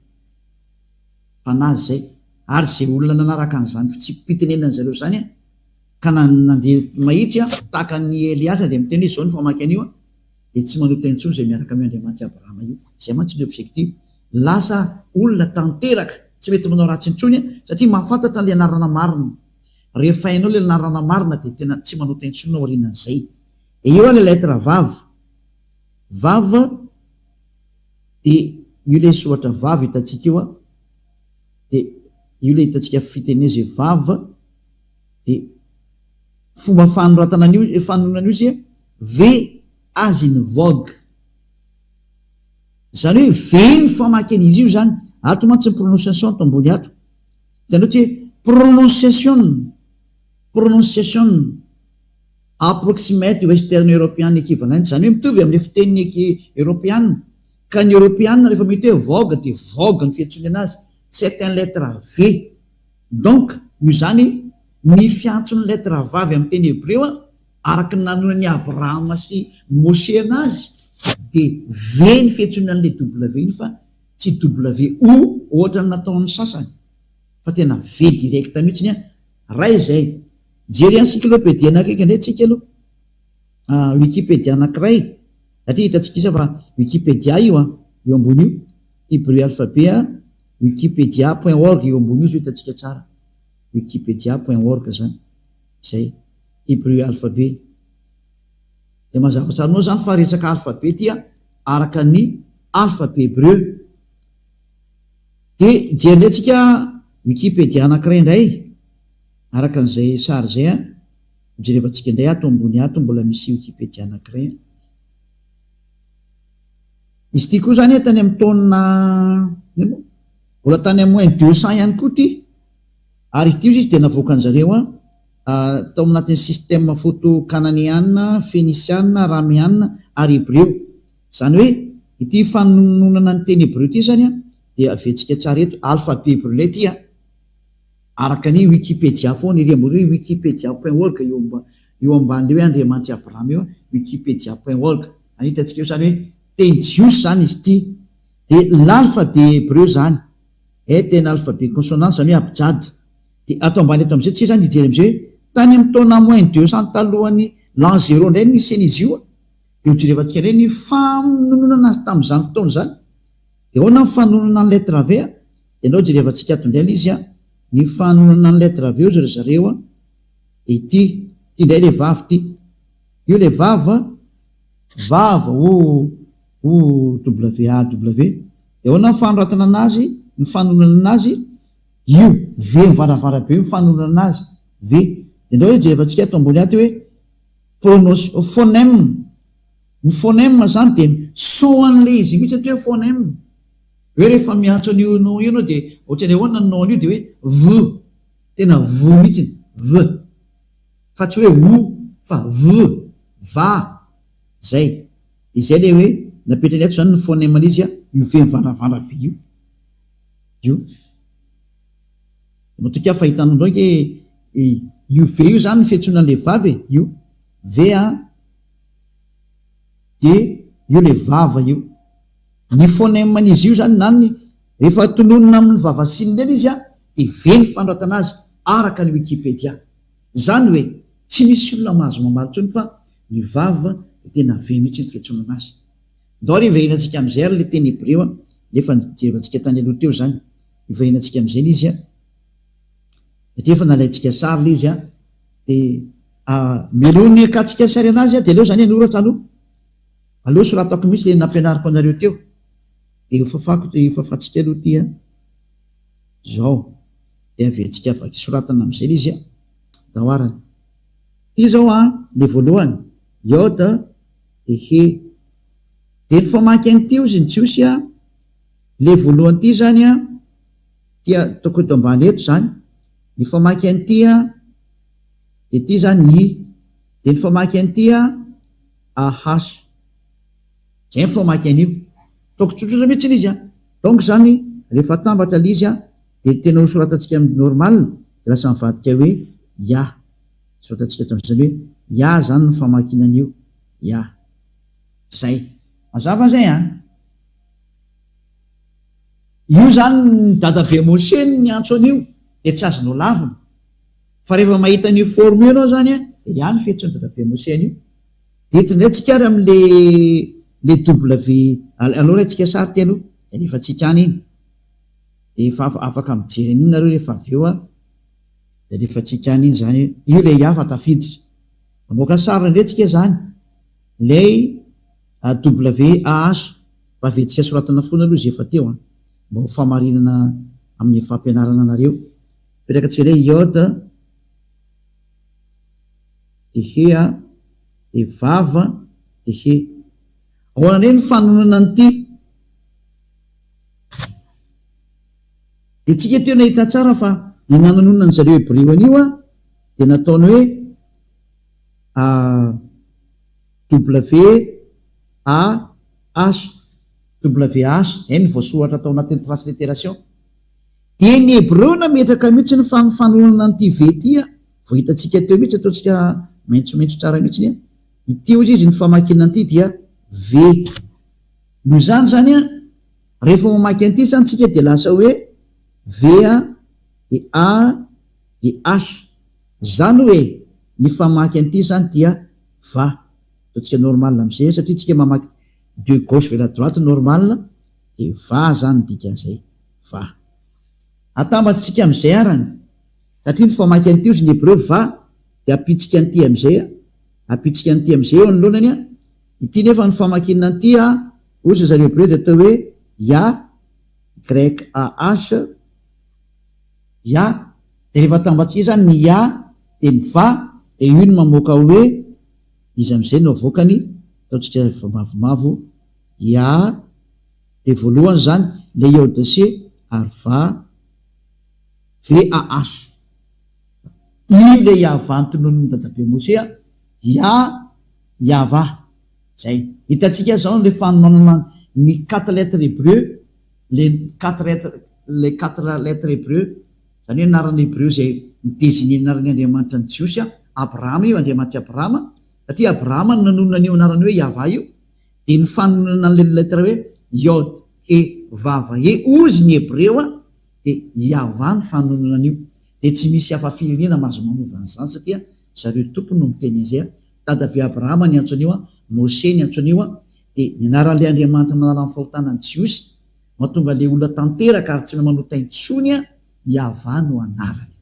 Mpanahy izay, ary izay olona nanaraka an'izany fitsipi-pitenenana zareo izany ka nandeha mahitsy tahaka an'i Eliaza dia miteny hoe izao no famaky an'io dia tsy manota intsony izay miaraka amin'io Andriamanitr'i Abrahama io. Izay mantsy ny objectif. Lasa olona tanteraka, tsy mety manao ratsy intsony satria mahafantatra an'ilay anarana marina. Rehefa hainao ilay anarana marina dia tena tsy manota intsony ianao aorianan'izay. Dia eo ilay lettre vav. Vav. Dia io ilay soratra vav hitantsika io an, dia io ilay hitantsika fiteneza hoe vav, dia fomba fanoratana an'io, fanonona an'io izy V as in vogue. Izany hoe V ny famaky an'izy io izany, ato mantsy ny prononciation ato ambony ato. Hitanao tsy hoe prononciation, prononciation. Approximate Western European equivalent, izany hoe mitovy amin'ilay fitenin'ny Eoropeana. Ka ny Eoropeana rehefa mety hoe vogue dia vogue ny fiantsoany anazy, c'est un lettre V. Donc, noho izany, ny fiantson'ny lettre vavy amin'ny teny hebreo araka ny nanonan'i Abrahama sy Moshe anazy dia V ny fiantsoana an'ilay W iny fa tsy WO ohatran'ny nataon'ny sasany fa tena V direct mihitsy an! Ray izay. Mijery encyclopédie anakaiky indray tsika aloha. Ah, Wikipedia anankiray. Satria hitantsika isa fa Wikipedia io an, io ambony io. Hebrew alphabet an, wikipedia point org io ambony io zao hitantsika tsara. Wikipedia point org zany. Zay. Hebrew alphabet. Dia mazava tsara aminao zany fa resaka alphabet ity an, araka ny alphabet hebreu. Dia hijery indray tsika Wikipedia anankiray indray. Araka an'izay sary izay an, hojerevantsika indray ato ambony ato mbola misy Wikipedia anankiray an. Izy ity koa izany tany amin'ny taona, inona moa? Mbola tany amin'ny moins 200 ihany koa ity. Ary izy ity hozy izy dia navoakan-jareo an, tao anatin'ny système photo kananeana, fenisiana, arameana ary hebreo. Izany hoe ity fanononana ny teny hebreo ity izany an, dia aventsika tsara eto, alphabet hebreo indray ity an. Araka ny Wikipedia foana ery ambony hoe wikipedia point org eo amba eo amban'ilay hoe Andriamanitr'i Abrahama eo wikipedia point org. Any hitantsika eo izany hoe teny jiosy izany izy ity. Dia l'alphabet hebreu izany est un alphabet consonant izany hoe abjad. Dia ato ambany ato amin'izay tsika izany hijery amin'izay hoe tany amin'ny taona moins 200 talohan'ny l'an zéro indray no nisian'izy io. Dia hojerevantsika indray ny famononana azy tamin'izany fotoana izany. Dia ahoana ny fanononana ny lettre V? Dia ndao jerevantsika ato indray ilay izy an, ny fanononana ny lettre V hozy ry zareo an, dia ity, ity indray ilay vavy ity, io ilay vava, vava o o W A W, dia ahoana ny fanoratana anazy, ny fanononana anazy, io V mivaravara be io ny fanononana anazy, V, dia ndao hoe jerevantsika ato ambony ato hoe pronos, phonème, ny phonème izany dia ny son an'ilay izy mihitsy atao hoe phonème. Hoe rehefa miantso an'io nom io ianao dia ohatran'ny ahoana ny nom an'io dia hoe v, tena v mihitsiny, v, fa tsy hoe o fa v, va, zay. Dia izay ilay hoe napetrany ato izany ny phonème an'izy a, io v mivandravandrana be io, io. Matokia fa hitanao indray ange io v io izany ny fiantsoana an'ilay vava e, io v a, dia io ilay vava io. Ny phonème-n'izy io izany na ny rehefa tononina amin'ny vavasinina eny izy dia ve ny fanoratana azy araka ny wikipedia. Izany hoe tsy misy olona mahazo mamaly intsony fa ny vava dia tena ve mihitsy ny fiantsonana azy. Ndao ary hiverenantsika amin'izay ary ilay teny hebreo ilay efa nijerevantsika tany aloha teo izany. Hiverenantsika amin'izay ilay izy satria efa nalaintsika sary ilay izy dia mialoha ny hakantsika sary anazy dia aleo izany hanoratra aloha. Aleo soratako mihitsy le nampianariko anareo teo de hofafako de hofafantsika aloha ty an, zao de averintsika vaky soratana amizay le izy an, ndao arany. Ty zao an le voalohany, iod de he. De ny famaky an'ity ozy ny jiosy an, le voalohany ty zany an, ty ataoko eto ambany eto zany, ny famaky an'ity an, de ty zany i, de ny famaky an'ity an, AH. Zay ny famaky an'io. Ataoko tsotsotra mihitsy ilay izy an. Donc zany rehefa atambatra ilay izy an, dia tena ho soratantsika amin'ny normal dia lasa mivadika hoe Ya. Soratantsika eto amin'izany hoe Ya zany ny famakiana an'io. Ya. Zay. Mazava zay an. Io zany ny dadabe Moshe no niantso an'io dia tsy azonao lavina. Fa rehefa mahita an'io forme io ianao zany an, dia Ya ny fiantson'i dadabe Moshe an'io. Dia eto indray tsika ary amin'le le W, aleo alaintsika sary ity aloha, dia alefantsika any iny. Dia efa afaka mijery an'iny nareo rehefa avy eo an, dia alefantsika any iny izany hoe io ilay hafa tafiditra. Mamoaka sary indray tsika izany, ilay WAH. Fa averintsika soratana foana aloha izay efa teo an, mba ho famarinana amin'ny fampianarana anareo. Apetraka antsika indray Yod, dia He a, dia Vav, dia He. Ahoana indray ny fanononana an'ity? Dia tsika teo nahita tsara fa ny nanononana an-dry zareo Hebreo an'io a, dia nataony hoe WAH, WH, izay no voasoratra tao anatin'ny transliteration. Dia ny Hebreo nametraka mihitsy ny fanofanonana an'ity V ity a, vao hitantsika teo mihitsy, ataontsika maitsomaitso tsara mihitsy a, ity hozy izy ny famakiana an'ity dia V. Noho izany izany a, rehefa mamaky an'ity izany tsika dia lasa hoe V a, dia A, dia H. Izany hoe ny famaky an'ity izany dia va. Ataontsika normal amin'izay satria tsika mamaky de gauche vers la droite normal dia va izany ny dikan'izay. Va. Atambatsika amin'izay arany satria ny famaky an'ity ozy ny hebreo va dia ampitsika an'ity amin'izay a, ampitsika an'ity amin'izay eo anoloanany a, ity nefa ny famakiana an'ity a, ozy ry zareo hebreo dia atao hoe ya, YAH, ya, dia rehefa atambatsika izany ny ya dia ny va dia io no mamoaka hoe iza amin'izay no avoakany, ataontsika mavomavo, ya, dia voalohany izany ilay Yod-C ary va, VAH. Io ilay Yavah notononin'i Dadabe Mosea, Ya, Yavah. Izay. Hitantsika izao ilay fanononana ny quatre lettres hébreu, les quatre lettres, les quatre lettres hébreu, izany hoe anarana hébreu izay mi-designer ny anaran'ny Andriamanitra ny Jiosy, Abrahama io, Andriamanitr'i Abrahama, satria Abrahama no nanonona an'io anarana hoe Yavah io, dia ny fanononana an'ilay lettre hoe Yod, He, Vav, He, hozy ny hebreo dia Yavah ny fanononana an'io, dia tsy misy hafa firenena mahazo manova an'izany satria zareo tompony no miteny an'izay, Dadabe Abrahama niantso an'io, Mose niantso an'io, dia ny anaran'ilay Andriamanitra manala ny fahotana ny Jiosy, mahatonga ilay olona tanteraka ary tsy mahay manota intsony, Yavah no anarany.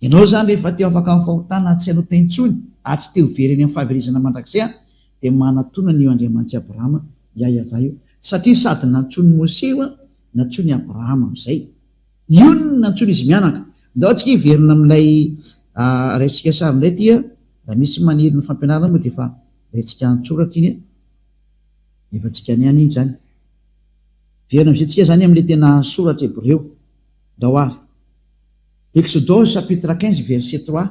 Ianao izany rehefa te ho afaka amin'ny fahotana tsy hanota intsony ary tsy te ho very any amin'ny fahaverezana mandrakizay dia manatona an'io Andriamanitr'i Abrahama, Yayavah io. Satria sady nantsoin'i Mose io nantsoin'i Abrahama amin'izay. Io no nantsoin'izy mianaka. Ndao tsika hiverina amin'ilay raisintsika sary indray ity raha misy maniry ny fampianarana moa dia efa raintsika an-tsoratra iny efa tsika any ihany iny izany. Miverina amin'izay tsika izany amin'ilay tena soratra hebreo. Ndao ary. Exodosy chapitre 15 verset 3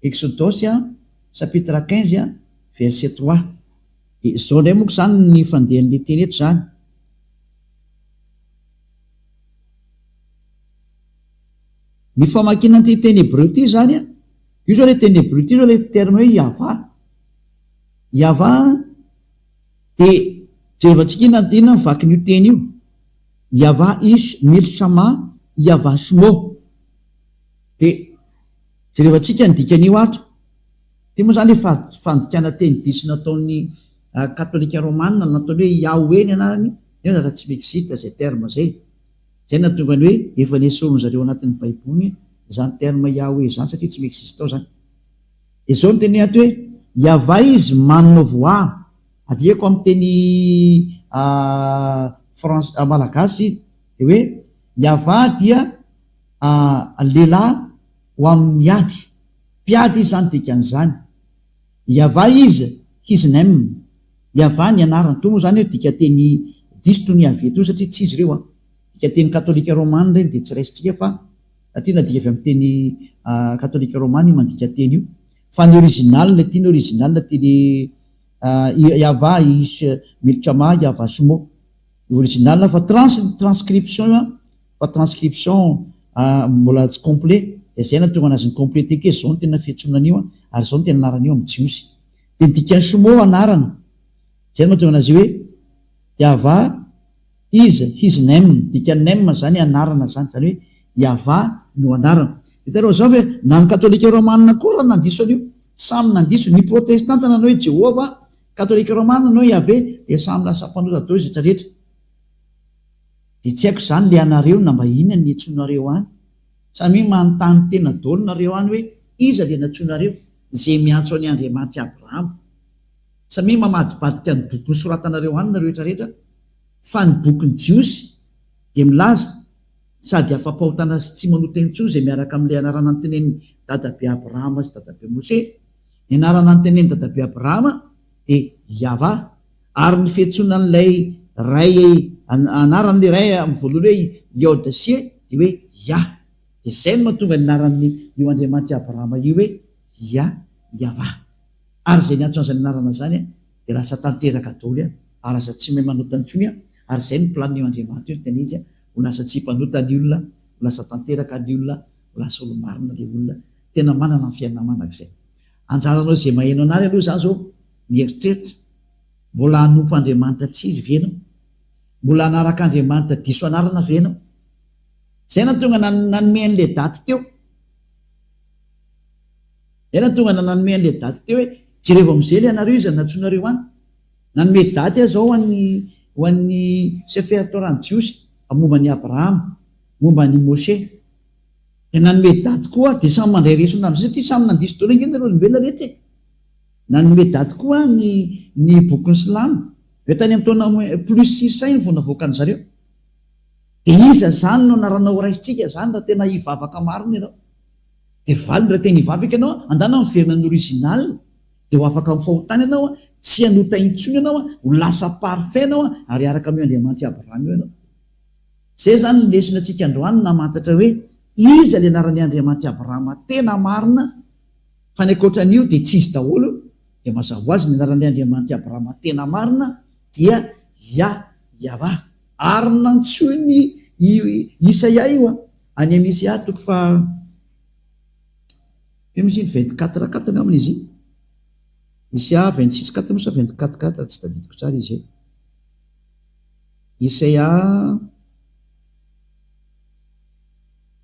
Exodosy chapitre 15 verset 3 Dia izao indray moa izany ny fandehan'ilay teny eto izany. Ny famakiana an'ity teny hebreo ity izany, io izao ilay teny hebreo ity izao ilay terme hoe Yavah. Yavah dia jerevantsika inona inona ny vakin'io teny io. Yavah ish milshama Yavah shmo. Dia jerevantsika ny dikan'io ato. Ity moa izany efa fandikana teny diso nataon'ny katolika romana nataony hoe Yahweh ny anarany nefa zatra tsy mi-existe izay terme izay. Izay no nahatonga ny hoe efa nesorin zareo anatin'ny baiboly izany terme Yahweh izany satria tsy mi-existe ao izany. Dia izao no teneny ato hoe Yavah izy manome voix adikako amin'ny teny franc malagasy dia hoe Yavah dia lehilahy ho amin'ny ady. Mpiady izy izany dikan'izany. Yavah izy, his name. Yavah ny anarany. Toa moa izany hoe dikanteny diso toy ny Yaveh toy satria tsy izy ireo an. Dikanteny katolika romana ireny dia tsy raisintsika fa satria nadika avy amin'ny teny katolika romana io mandika teny io. Fa ny original, ity ny original teny Yavah ish milchama Yavah shmo. Original fa trans transcription io an. Fa transcription mbola tsy complet dia zay nahatonga anazy ni-completer ke zao no tena fiantsoana an'io ary zao no tena anaran'io amin'ny jiosy. Dia ny dikan'ny shmo anarana. Zay no mahatonga anazy hoe Yavah is his name, dikan'ny name zany anarana zany, zany hoe Yavah no anarana. Hitanareo zao ve na ny katolika romana koa raha nandiso an'io, samy nandiso, ny protestanta nanao hoe Jehovah, katolika romana nanao hoe Yaveh, dia samy lasa mpanota daholo izy rehetra rehetra. Dia tsy haiko izany le anareo na mba inona ny antsoinareo any. Samia manontany tena daholo nareo any hoe iza le nantsoinareo, ze miantso an'i Andriamanitr'i Abrahama. Samia mamadibadika ny boky nosoratanareo any nareo rehetra rehetra. Fa ny bokin'ny Jiosy dia milaza sady afa-pahotana sy tsy manota intsony izay miaraka amin'ilay anarana notenenin'i Dadabe Abrahama sy Dadabe Moshe. Ny anarana notenenin'i Dadabe Abrahama dia Yavah, ary ny fiantsoana an'ilay Ray anaran'ilay Ray amin'ny voalohany hoe Yod She dia hoe Yah. Dia izay no mahatonga ny anaran'ny io Andriamanitr'i Abrahama io hoe Yah, Yavah. Ary izay niantso an'izany anarana izany dia lasa tanteraka daholo ary lasa tsy mahay manota intsony ary izay no planin'io Andriamanitra io tena izy ho lasa tsy mpanota ny olona, ho lasa tanteraka ny olona, ho lasa olo-marina ilay olona tena manana ny fiainana mandrakizay. Anjaranao izay maheno an'ary aloha izany izao mieritreritra, mbola hanompo Andriamanitra tsy izy ve ianao? Mbola hanaraka Andriamanitra diso anarana ve ianao? Izay nahatonga nanome an'ilay daty teo. Zay nahatonga ana nanome an'le daty teo hoe jerevo am'zay le anareo iza nantsoinareo any. Nanome daty aho zao ho an'ny ho an'ny Sefer Torah ny Jiosy momba an'i Abrahama, momba an'i Moshe. Dia nanome daty koa aho, dia samy mandray lesona am'zay satria samy nandiso daholo ange nareo olombelona rehetra e. Nanome daty koa aho ny ny bokin'ny silamo, hoe tany amin'ny taona plus 600 iny vao navoakan-dry zareo. Dia iza zany no anarana ho raisintsika zany raha tena hivavaka marina ianao? Dia valiny raha tena hivavaka ianao an, andana miverina ny original dia ho afaka amin'ny fahotana ianao an, tsy hanota intsony ianao an, ho lasa parfait ianao an, ary hiaraka amin'io Andriamanitr'i Abrahama io ianao. Izay izany ny lesona antsika androany namantatra hoe iza ilay anaran'i Andriamanitr'i Abrahama tena marina fa ny ankoatran'io dia tsy izy daholo, dia mazava ho azy ny anaran'ilay Andriamanitr'i Abrahama tena marina dia Yah Yavah. Ary nantsoin'i Isaia io an. Any amin'ny Isaia toko faha ino izy iny 24 quatre angambany izy iny. Isaia 26 quatre moa sa 24 quatre tsy tadidiko tsara izy e. Isaia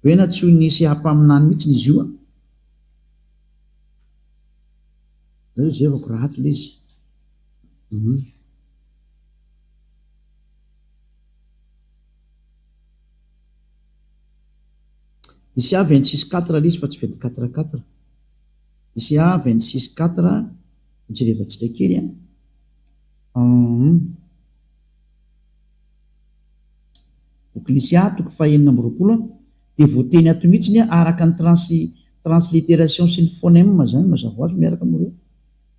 hoe nantsoin'i Isaia mpaminany mihitsy izy io an. Zay zevako raha ato ilay izy. Mhm. Isia 26 quatre ilay izy fa tsy 24 quatre. Isia 26 quatre, jerevantsika kely an. Hum. Bokin'i Isia toko fahenina amby 20 an, dia voateny ato mihitsy ny araka ny trans translittération sy ny phonème zany mazava ho azy miaraka amin'ireo.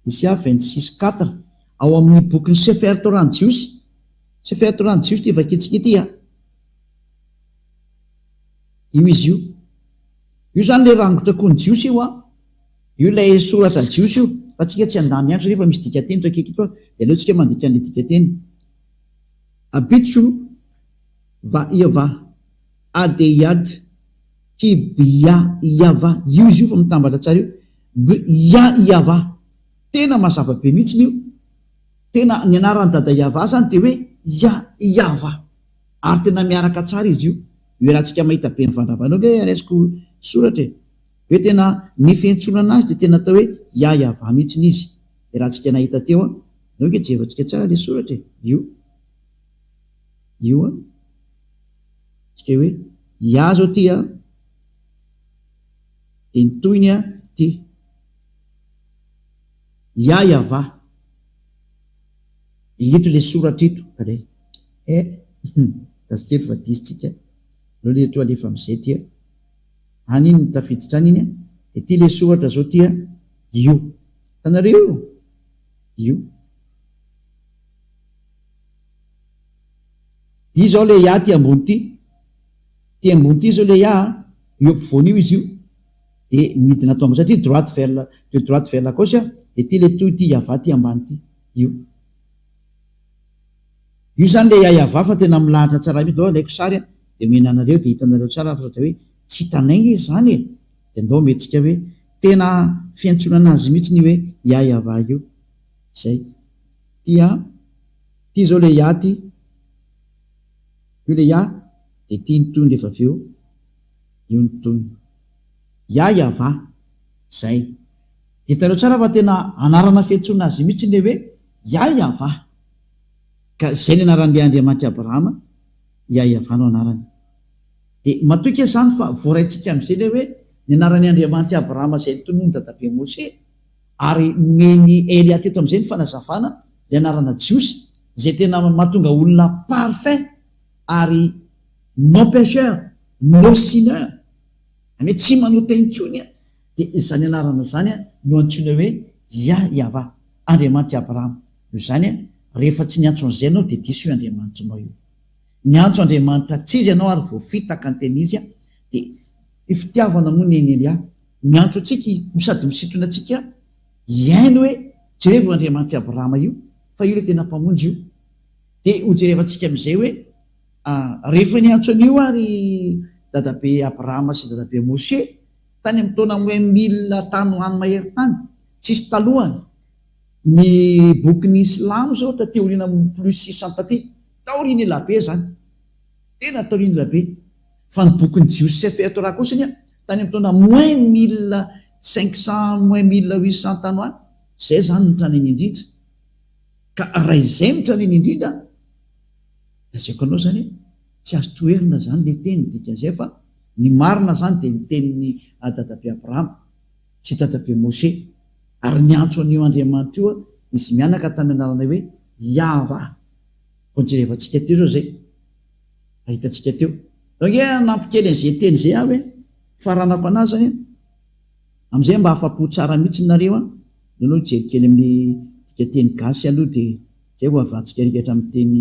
Isia 26 quatre ao amin'ny bokin'ny Sefer Torah ny Jiosy. Sefer Torah ny Jiosy ity vakintsika ity an. Io izy io. Io izany ilay rangotra koa ny Jiosy io an. Io ilay soratra Jiosy io. Fa tsika tsy handany andro satria efa misy dikanteny eto akaiky eto an. Dia aleo tsika mandika an'ilay dikanteny. Abitcho va iava adeyad ki bya iava. Io izy io fa mitambatra tsara io. Bya iava. Tena mazava be mihitsiny io. Tena ny anaran'i Dada Iava izany dia hoe Ya Iava. Ary tena miaraka tsara izy io. Io iarahantsika mahita be mivandravandra io ange raisiko soratra e. Hoe tena ny fiantsonana azy dia tena atao hoe Ya Yavah mihitsiny izy. Iarahantsika nahita teo an. Aleo ange jerevantsika tsara ilay soratra e. Io. Io an. Tsika hoe Ya zao ty an. Dia ny tohiny an ty. Ya Yavah. Dia ito ilay soratra ito, allez. Eh, gasy kely fa diso tsika. Aleo le etoa alefa amizay ty a. Any iny tafiditra any iny a. Dia ty le soratra zao ty a, io. Hitanareo io? Io. Io zao le ya ty ambony ty. Ty ambony ty zao le ya a, io ampovoany io izy io. Dia midina ato ambany satria droite vers la, de droite vers la gauche a, dia ty le toy ty yava ty ambany ty. Io. Io zany le yayava fa tena milahatra tsara mihitsy, ndao alaiko sary a, dia omena anareo dia hitanareo tsara fa sao dia hoe tsy hitanay nge izany e, dia ndao omentsika hoe tena fiantsoana anazy mihitsy ny hoe yayava io. Zay. Ty a, ty zao le ya ty, io le ya, dia ty ny tohiny rehefa avy eo, io ny tohiny. Yayava. Zay. Dia hitanareo tsara fa tena anarana fiantsoana azy mihitsy le hoe Yayavah. Ka izay ny anaran'ilay Andriamanitr'i Abrahama, Yayavah no anarany. Dia matoky aho izany fa voaraintsika amin'izay ilay hoe ny anaran'i Andriamanitr'i Abrahama izay notononin'i dadabe Moshe, ary nomen'i Elia teto amin'izay ny fanazavana ilay anarana jiosy, izay tena mahatonga olona parfait ary non pecheur, no sinner, izany hoe tsy manota intsony dia izany anarana izany no antsoina hoe Yah Yavah, Andriamanitr'i Abrahama. Noho izany, rehefa tsy niantso an'izay ianao dia diso io Andriamanitrinao io. Niantso Andriamanitra tsy izy ianao ary voafitaka ny tena izy dia io fitiavana moa ny an'i Elia. Miantso antsika no sady misintona antsika hihaino hoe jerevo io Andriamanitr'i Abrahama io fa io ilay tena Mpamonjy io. Dia hojerevantsika amin'izay hoe rehefa niantso an'io ary dadabe Abrahama sy dadabe Moshe tany amin'ny taona moins mille tany ho any mahery tany, tsisy talohany, ny bokin'ny Silamo izao taty aoriana plus 600 taty, taorian'ny elabe izany, tena taorian'ny elabe, fa ny bokin'ny Jiosy Sefer Torah kosa anie tany amin'ny taona moins 1500 moins 1800 tany ho any, izay izany no tranainy indrindra. Ka raha izay no tranainy indrindra, lazaiko anao izany hoe tsy azo toherina izany ilay teny, dikan'izay fa ny marina izany dia ny tenin'i dadabe Abrahama sy dadabe Moshe, ary niantso an'io Andriamanitra io izy mianaka tamin'ny anarana hoe Yahvah. Vao nojerevantsika teo izao izay, hitantsika teo. Donc ange hanampy kely an'izay teny izay aho hoe, faranako an'azy izany an, amin'izay mba afa-po tsara mihitsy nareo an, aleo aloha hijery kely amin'ny dikanteny gasy aloha dia izay vao havantsika rikatra amin'ny teny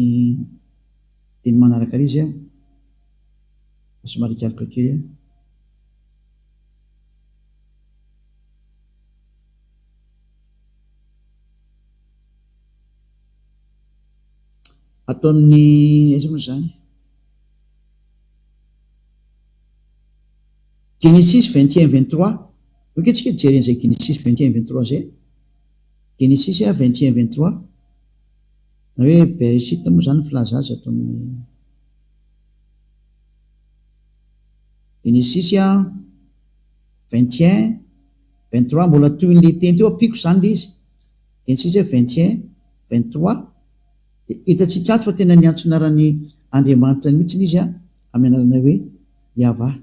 teny manaraka ary izy an, fa somary hikaroka kely aho. Ato amin'ny aiza moa izany? Genesis 21 23. Ok tsika hijery an'izay Genesis 21 23 izay. Genesis 21 23. Na hoe Bereshit moa izany ny filaza azy ato amin'ny Genesis 21 23 mbola tohin'ilay teny teo ampiako izany ilay izy. Genesis 21 23 Dia hitantsika ato fa tena niantso anaran'i Andriamanitra mihitsy izy amin'ny anarana hoe Yavah.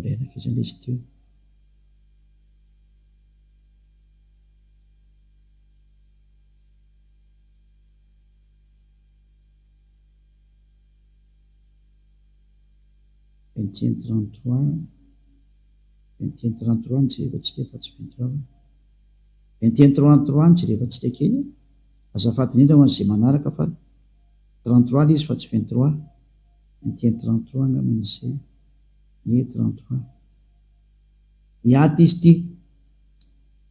Reraka izy ilay izy teo. 21 33 21 33 no jerevantsika fa tsy 23 fa 21 33 no jerevantsika kely azafady indrindra ho an'izay manaraka fa 33 ilay izy fa tsy 23 21 33 angamba ny izay ie 33 Hiady izy ity.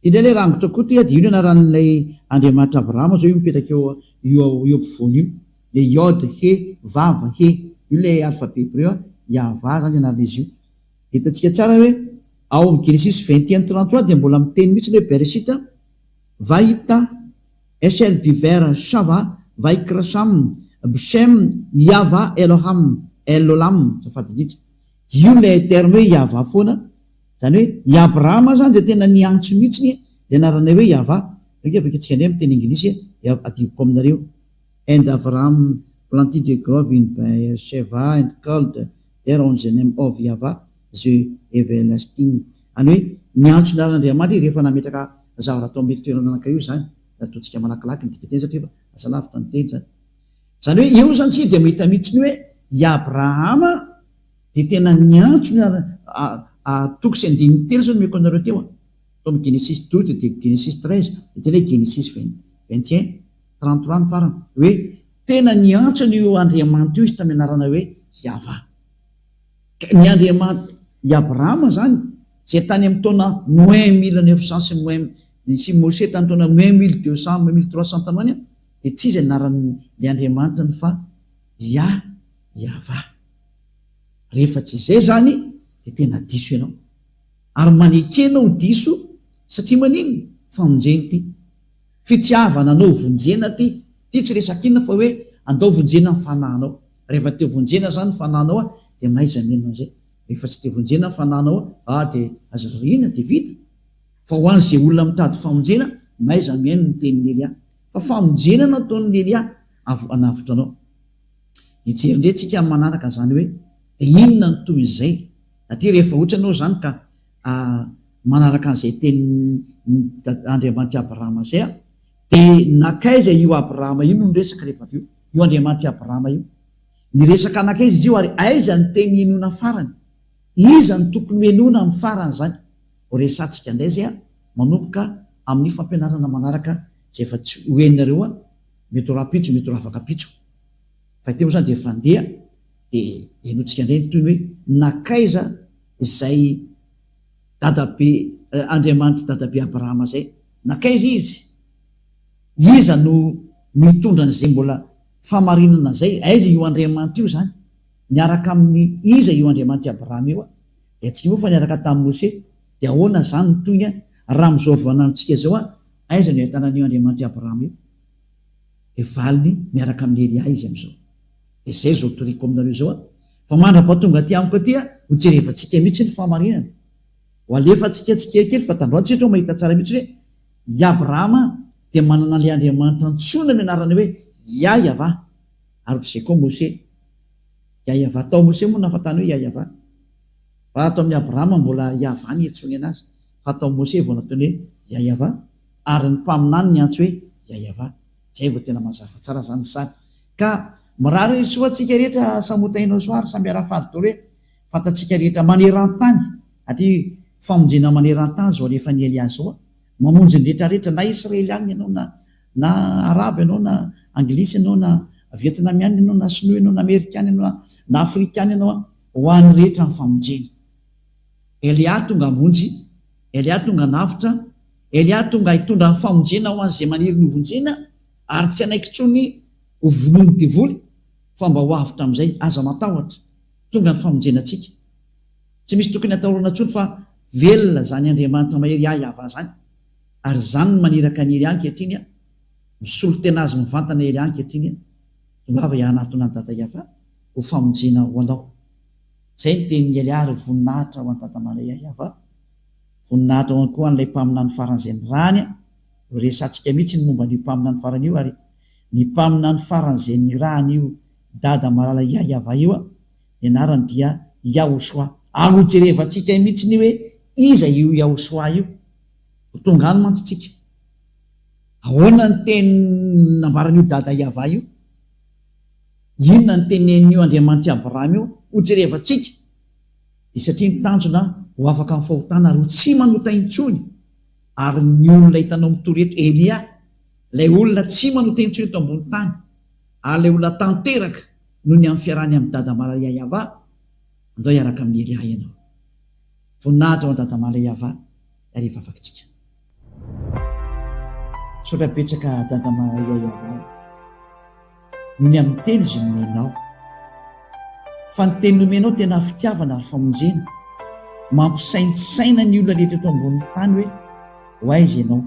Ity indray ilay rangotra koa ity dia io ny anaran'ilay Andriamanitra Abrahama izao io mipetraka eo io eo ampovoany io. Le Yod, He, Vav, He. Io ilay alphabet hebreu, Yahvah izany ny anaran'izy io. Hitantsika tsara hoe ao amin'ny Genesis 21 33 dia mbola miteny mihitsy hoe Bereshit, Vahita, Eshel Biver Shava, Vaikra Sham, Bshem, Yahvah Eloham, El Olam, azafady indrindra. Io ilay terme hoe Yahvah foana, izany hoe i Abrahama izany dia tena niantso mihitsy ilay anarana hoe Yahvah. Aleo ange vakintsika indray amin'ny teny anglisy dia adinoko aminareo. And Avraham planted a grove in Beer-sheva and called there on the name of Yahvah the everlasting. Izany hoe niantso ny anaran'Andriamanitra izy rehefa nametraka zavatra tao amin'io toerana anankiray io izany. Ataontsika malakilaky ny dikanteny satria efa lasa lavitra ny teny izany. Izany hoe eo izany isika dia mahita mihitsy ny hoe i Abrahama dia tena niantso ny toko sy andininy telo izao nomeko anareo teo an. Tao amin'ny Genesis 12 dia Genesis 13 dia tena hoe Genesis 21 33 ny farany. Hoe tena niantso an'io Andriamanitra io izy tamin'ny anarana hoe Yavah. Ka ny Andriamanitra, i Abrahama izany, izay tany amin'ny taona moins 1900 sy moins, sy Moshe tamin'ny taona moins 1200, moins 1300 tany ho any, dia tsy iza ny anaran'ilay Andriamanitrany fa Yah, Yavah. Rehefa tsy izay izany dia tena diso ianao. Ary maneke ianao ho diso satria maninona? Famonjena ity. Fitiavana anao vonjena ity. Ity tsy resaka inona fa hoe andao vonjena ny fanahinao. Rehefa te vonjena izany ny fanahinao dia mahaiza mihaino an'izay. Rehefa tsy te vonjena ny fanahinao ah dia aza rarihina dia vita. Fa ho an'izay olona mitady famonjena, mahaiza mihaino ny tenin'i Elia. Fa famonjena nataon'i Elia hanavotra anao. Hijery indray tsika amin'ny manaraka izany hoe dia inona no tohin'izay. Aty rehefa ohatra ianao izany ka manaraka an'izay tenin'ny Andriamanitr'i Abrahama izay an, dia nankaiza io Abrahama io no niresaka rehefa avy eo? Io Andriamanitr'i Abrahama io. Niresaka nankaiza izy io ary aiza ny teny henoina farany? Iza no tokony ho henoina amin'ny farany izany? Ho resahantsika indray izay an, manomboka amin'ny fampianarana manaraka izay efa tsy ho henonareo an, mety ho rahampitso, mety ho ravakapitso. Fa ity moa izany dia efa handeha dia henointsika indray ny tohiny hoe nankaiza izay dadabe Andriamanitr'i dadabe Abrahama izay? Nankaiza izy? Iza no mitondra an'izay mbola fahamarinana izay? Aiza io Andriamanitra io izany? Miaraka amin'ny iza io Andriamanitr'i Abrahama io? Dia tsy moa fa niaraka tamin'i Mose. Dia ahoana izany ny tohiny raha amin'izao vaninandrontsika izao aiza no ahitana an'io Andriamanitr'i Abrahama io? Dia valiny miaraka amin'i Elia izy amin'izao. Dia izay izao toriko aminareo izao fa mandra-pahatonga aty amiko aty ho jerevantsika mihitsy ny fahamarinana. Ho alefantsika tsikelikely fa tandroany tsika izao mahita tsara mihitsy hoe i Abrahama dia manana an'ilay Andriamanitra antsoina amin'ny anarana hoe Yah-Yavah ary ohatr'izay koa Mose. Yah-Yavah. Tao Mose moa no nahafantany hoe Yah-Yavah. Fa ato amin'i Abrahama mbola Yavah ny iantsoany anazy fa tao Mose vao nataony hoe Yah-Yavah ary ny mpaminany niantso hoe Yah-Yavah. Zay vao tena mazava tsara zany ny sary. Ka mirary soa antsika rehetra samy ho tahinao soa ary samy hiara-faly daholo hoe fantatsika rehetra maneran-tany aty famonjena maneran-tany zao alefan'i Elia zao a! Mamonjy ny rehetra rehetra na Israeliana ianao na na Arabo ianao na Anglisy ianao na Vietnamiana ianao na Sinoa ianao na Amerikana ianao na Afrikana ianao a! Ho an'ny rehetra ny famonjena. Elia tonga hamonjy, Elia tonga hanavotra, Elia tonga hitondra ny famonjena ho an'izay maniry ny hovonjena ary tsy hanaiky intsony ho vonoin'ny devoly fa mba ho avotra amin'izay. Aza matahotra, tonga ny famonjena antsika. Tsy misy tokony hatahorana intsony fa velona izany Andriamanitra mahery ahy Yavah izany ary izany no maniraka an'i Elia ankehitriny, misolo tena azy mivantana Elia ankehitriny, tongava hianatona an'i Dada Yavah. ho famonjena ho anao. Izay ny tenin'i Elia ary voninahitra ho an'i Dada Maria Yavah. Voninahitra ho koa an'ilay mpaminany faran'izay nirahany. Resahantsika mihitsy ny momba an'io mpaminany farany io ary ny mpaminany faran'izay nirahany io Dada Malala Yavah io, ny anarany dia Yahoshua. Ary ho jerevantsika mihitsy ny hoe iza io Yahoshua io. Ho tonga any mantsy tsika. Ahoana ny teny nambaran'io Dada Yavah io? Inona no tenenin'io Andriamanitr'i Abrahama io? Hojerevantsika. Dia satria ny tanjona ho afaka amin'ny fahotana ary ho tsy manota intsony. Ary ny olona hitanao mitory eto, Elia, ilay olona tsy manota intsony eto ambony tany, ary ilay olona tanteraka noho ny amin'ny fiarahany amin'i Dada Malaya Yavah, andao hiaraka amin'i Elia ianao. Voninahitra ho an'i Dada Malaya Yavah, ary hivavaka isika. Misaotra betsaka Dada Malaya Yavah. Noho ny amin'ny teny izay nomenao. Fa ny teny nomenao tena fitiavana ary famonjena. Mampisaintsaina ny olona rehetra eto ambonin'ny tany hoe ho aiza ianao.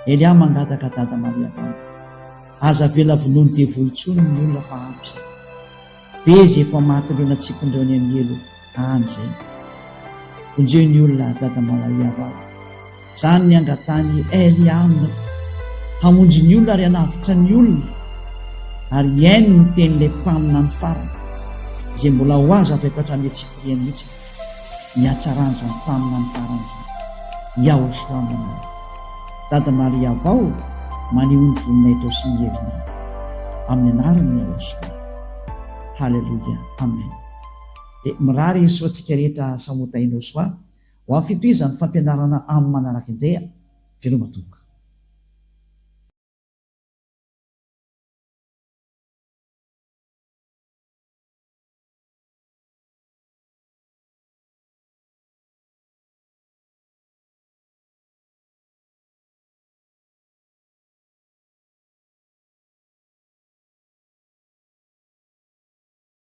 Elia mangataka Dada Maria Valo. Aza avela vonoin'ny devoly intsony ny olona fa ampy izay. Be izay efa matin'ireo natsipin'ireo any amin'ny helo any izay. Vonjeo ny olona Dada Maria Valo. Izany ny angatahany Elia aminy, hamonjy ny olona ary hanavotra ny olona, ary hihaino ny tenin'ilay mpaminany farany, izay mbola ho azo avy hatramin'ny antsipiriany mihitsy, ny hatsaran'izany mpaminany farany izany. Yahoshua no anarany. Dada Maria vao maneho ny voninahitrao sy ny herinao. Amin'ny anaran'i Yahoshua. Haleloia. Amen. Dia mirary soa antsika rehetra samy ho tahinao soa. Ho amin'ny fitohizan'ny fampianarana amin'ny manaraka indray a! Veloma tompoko.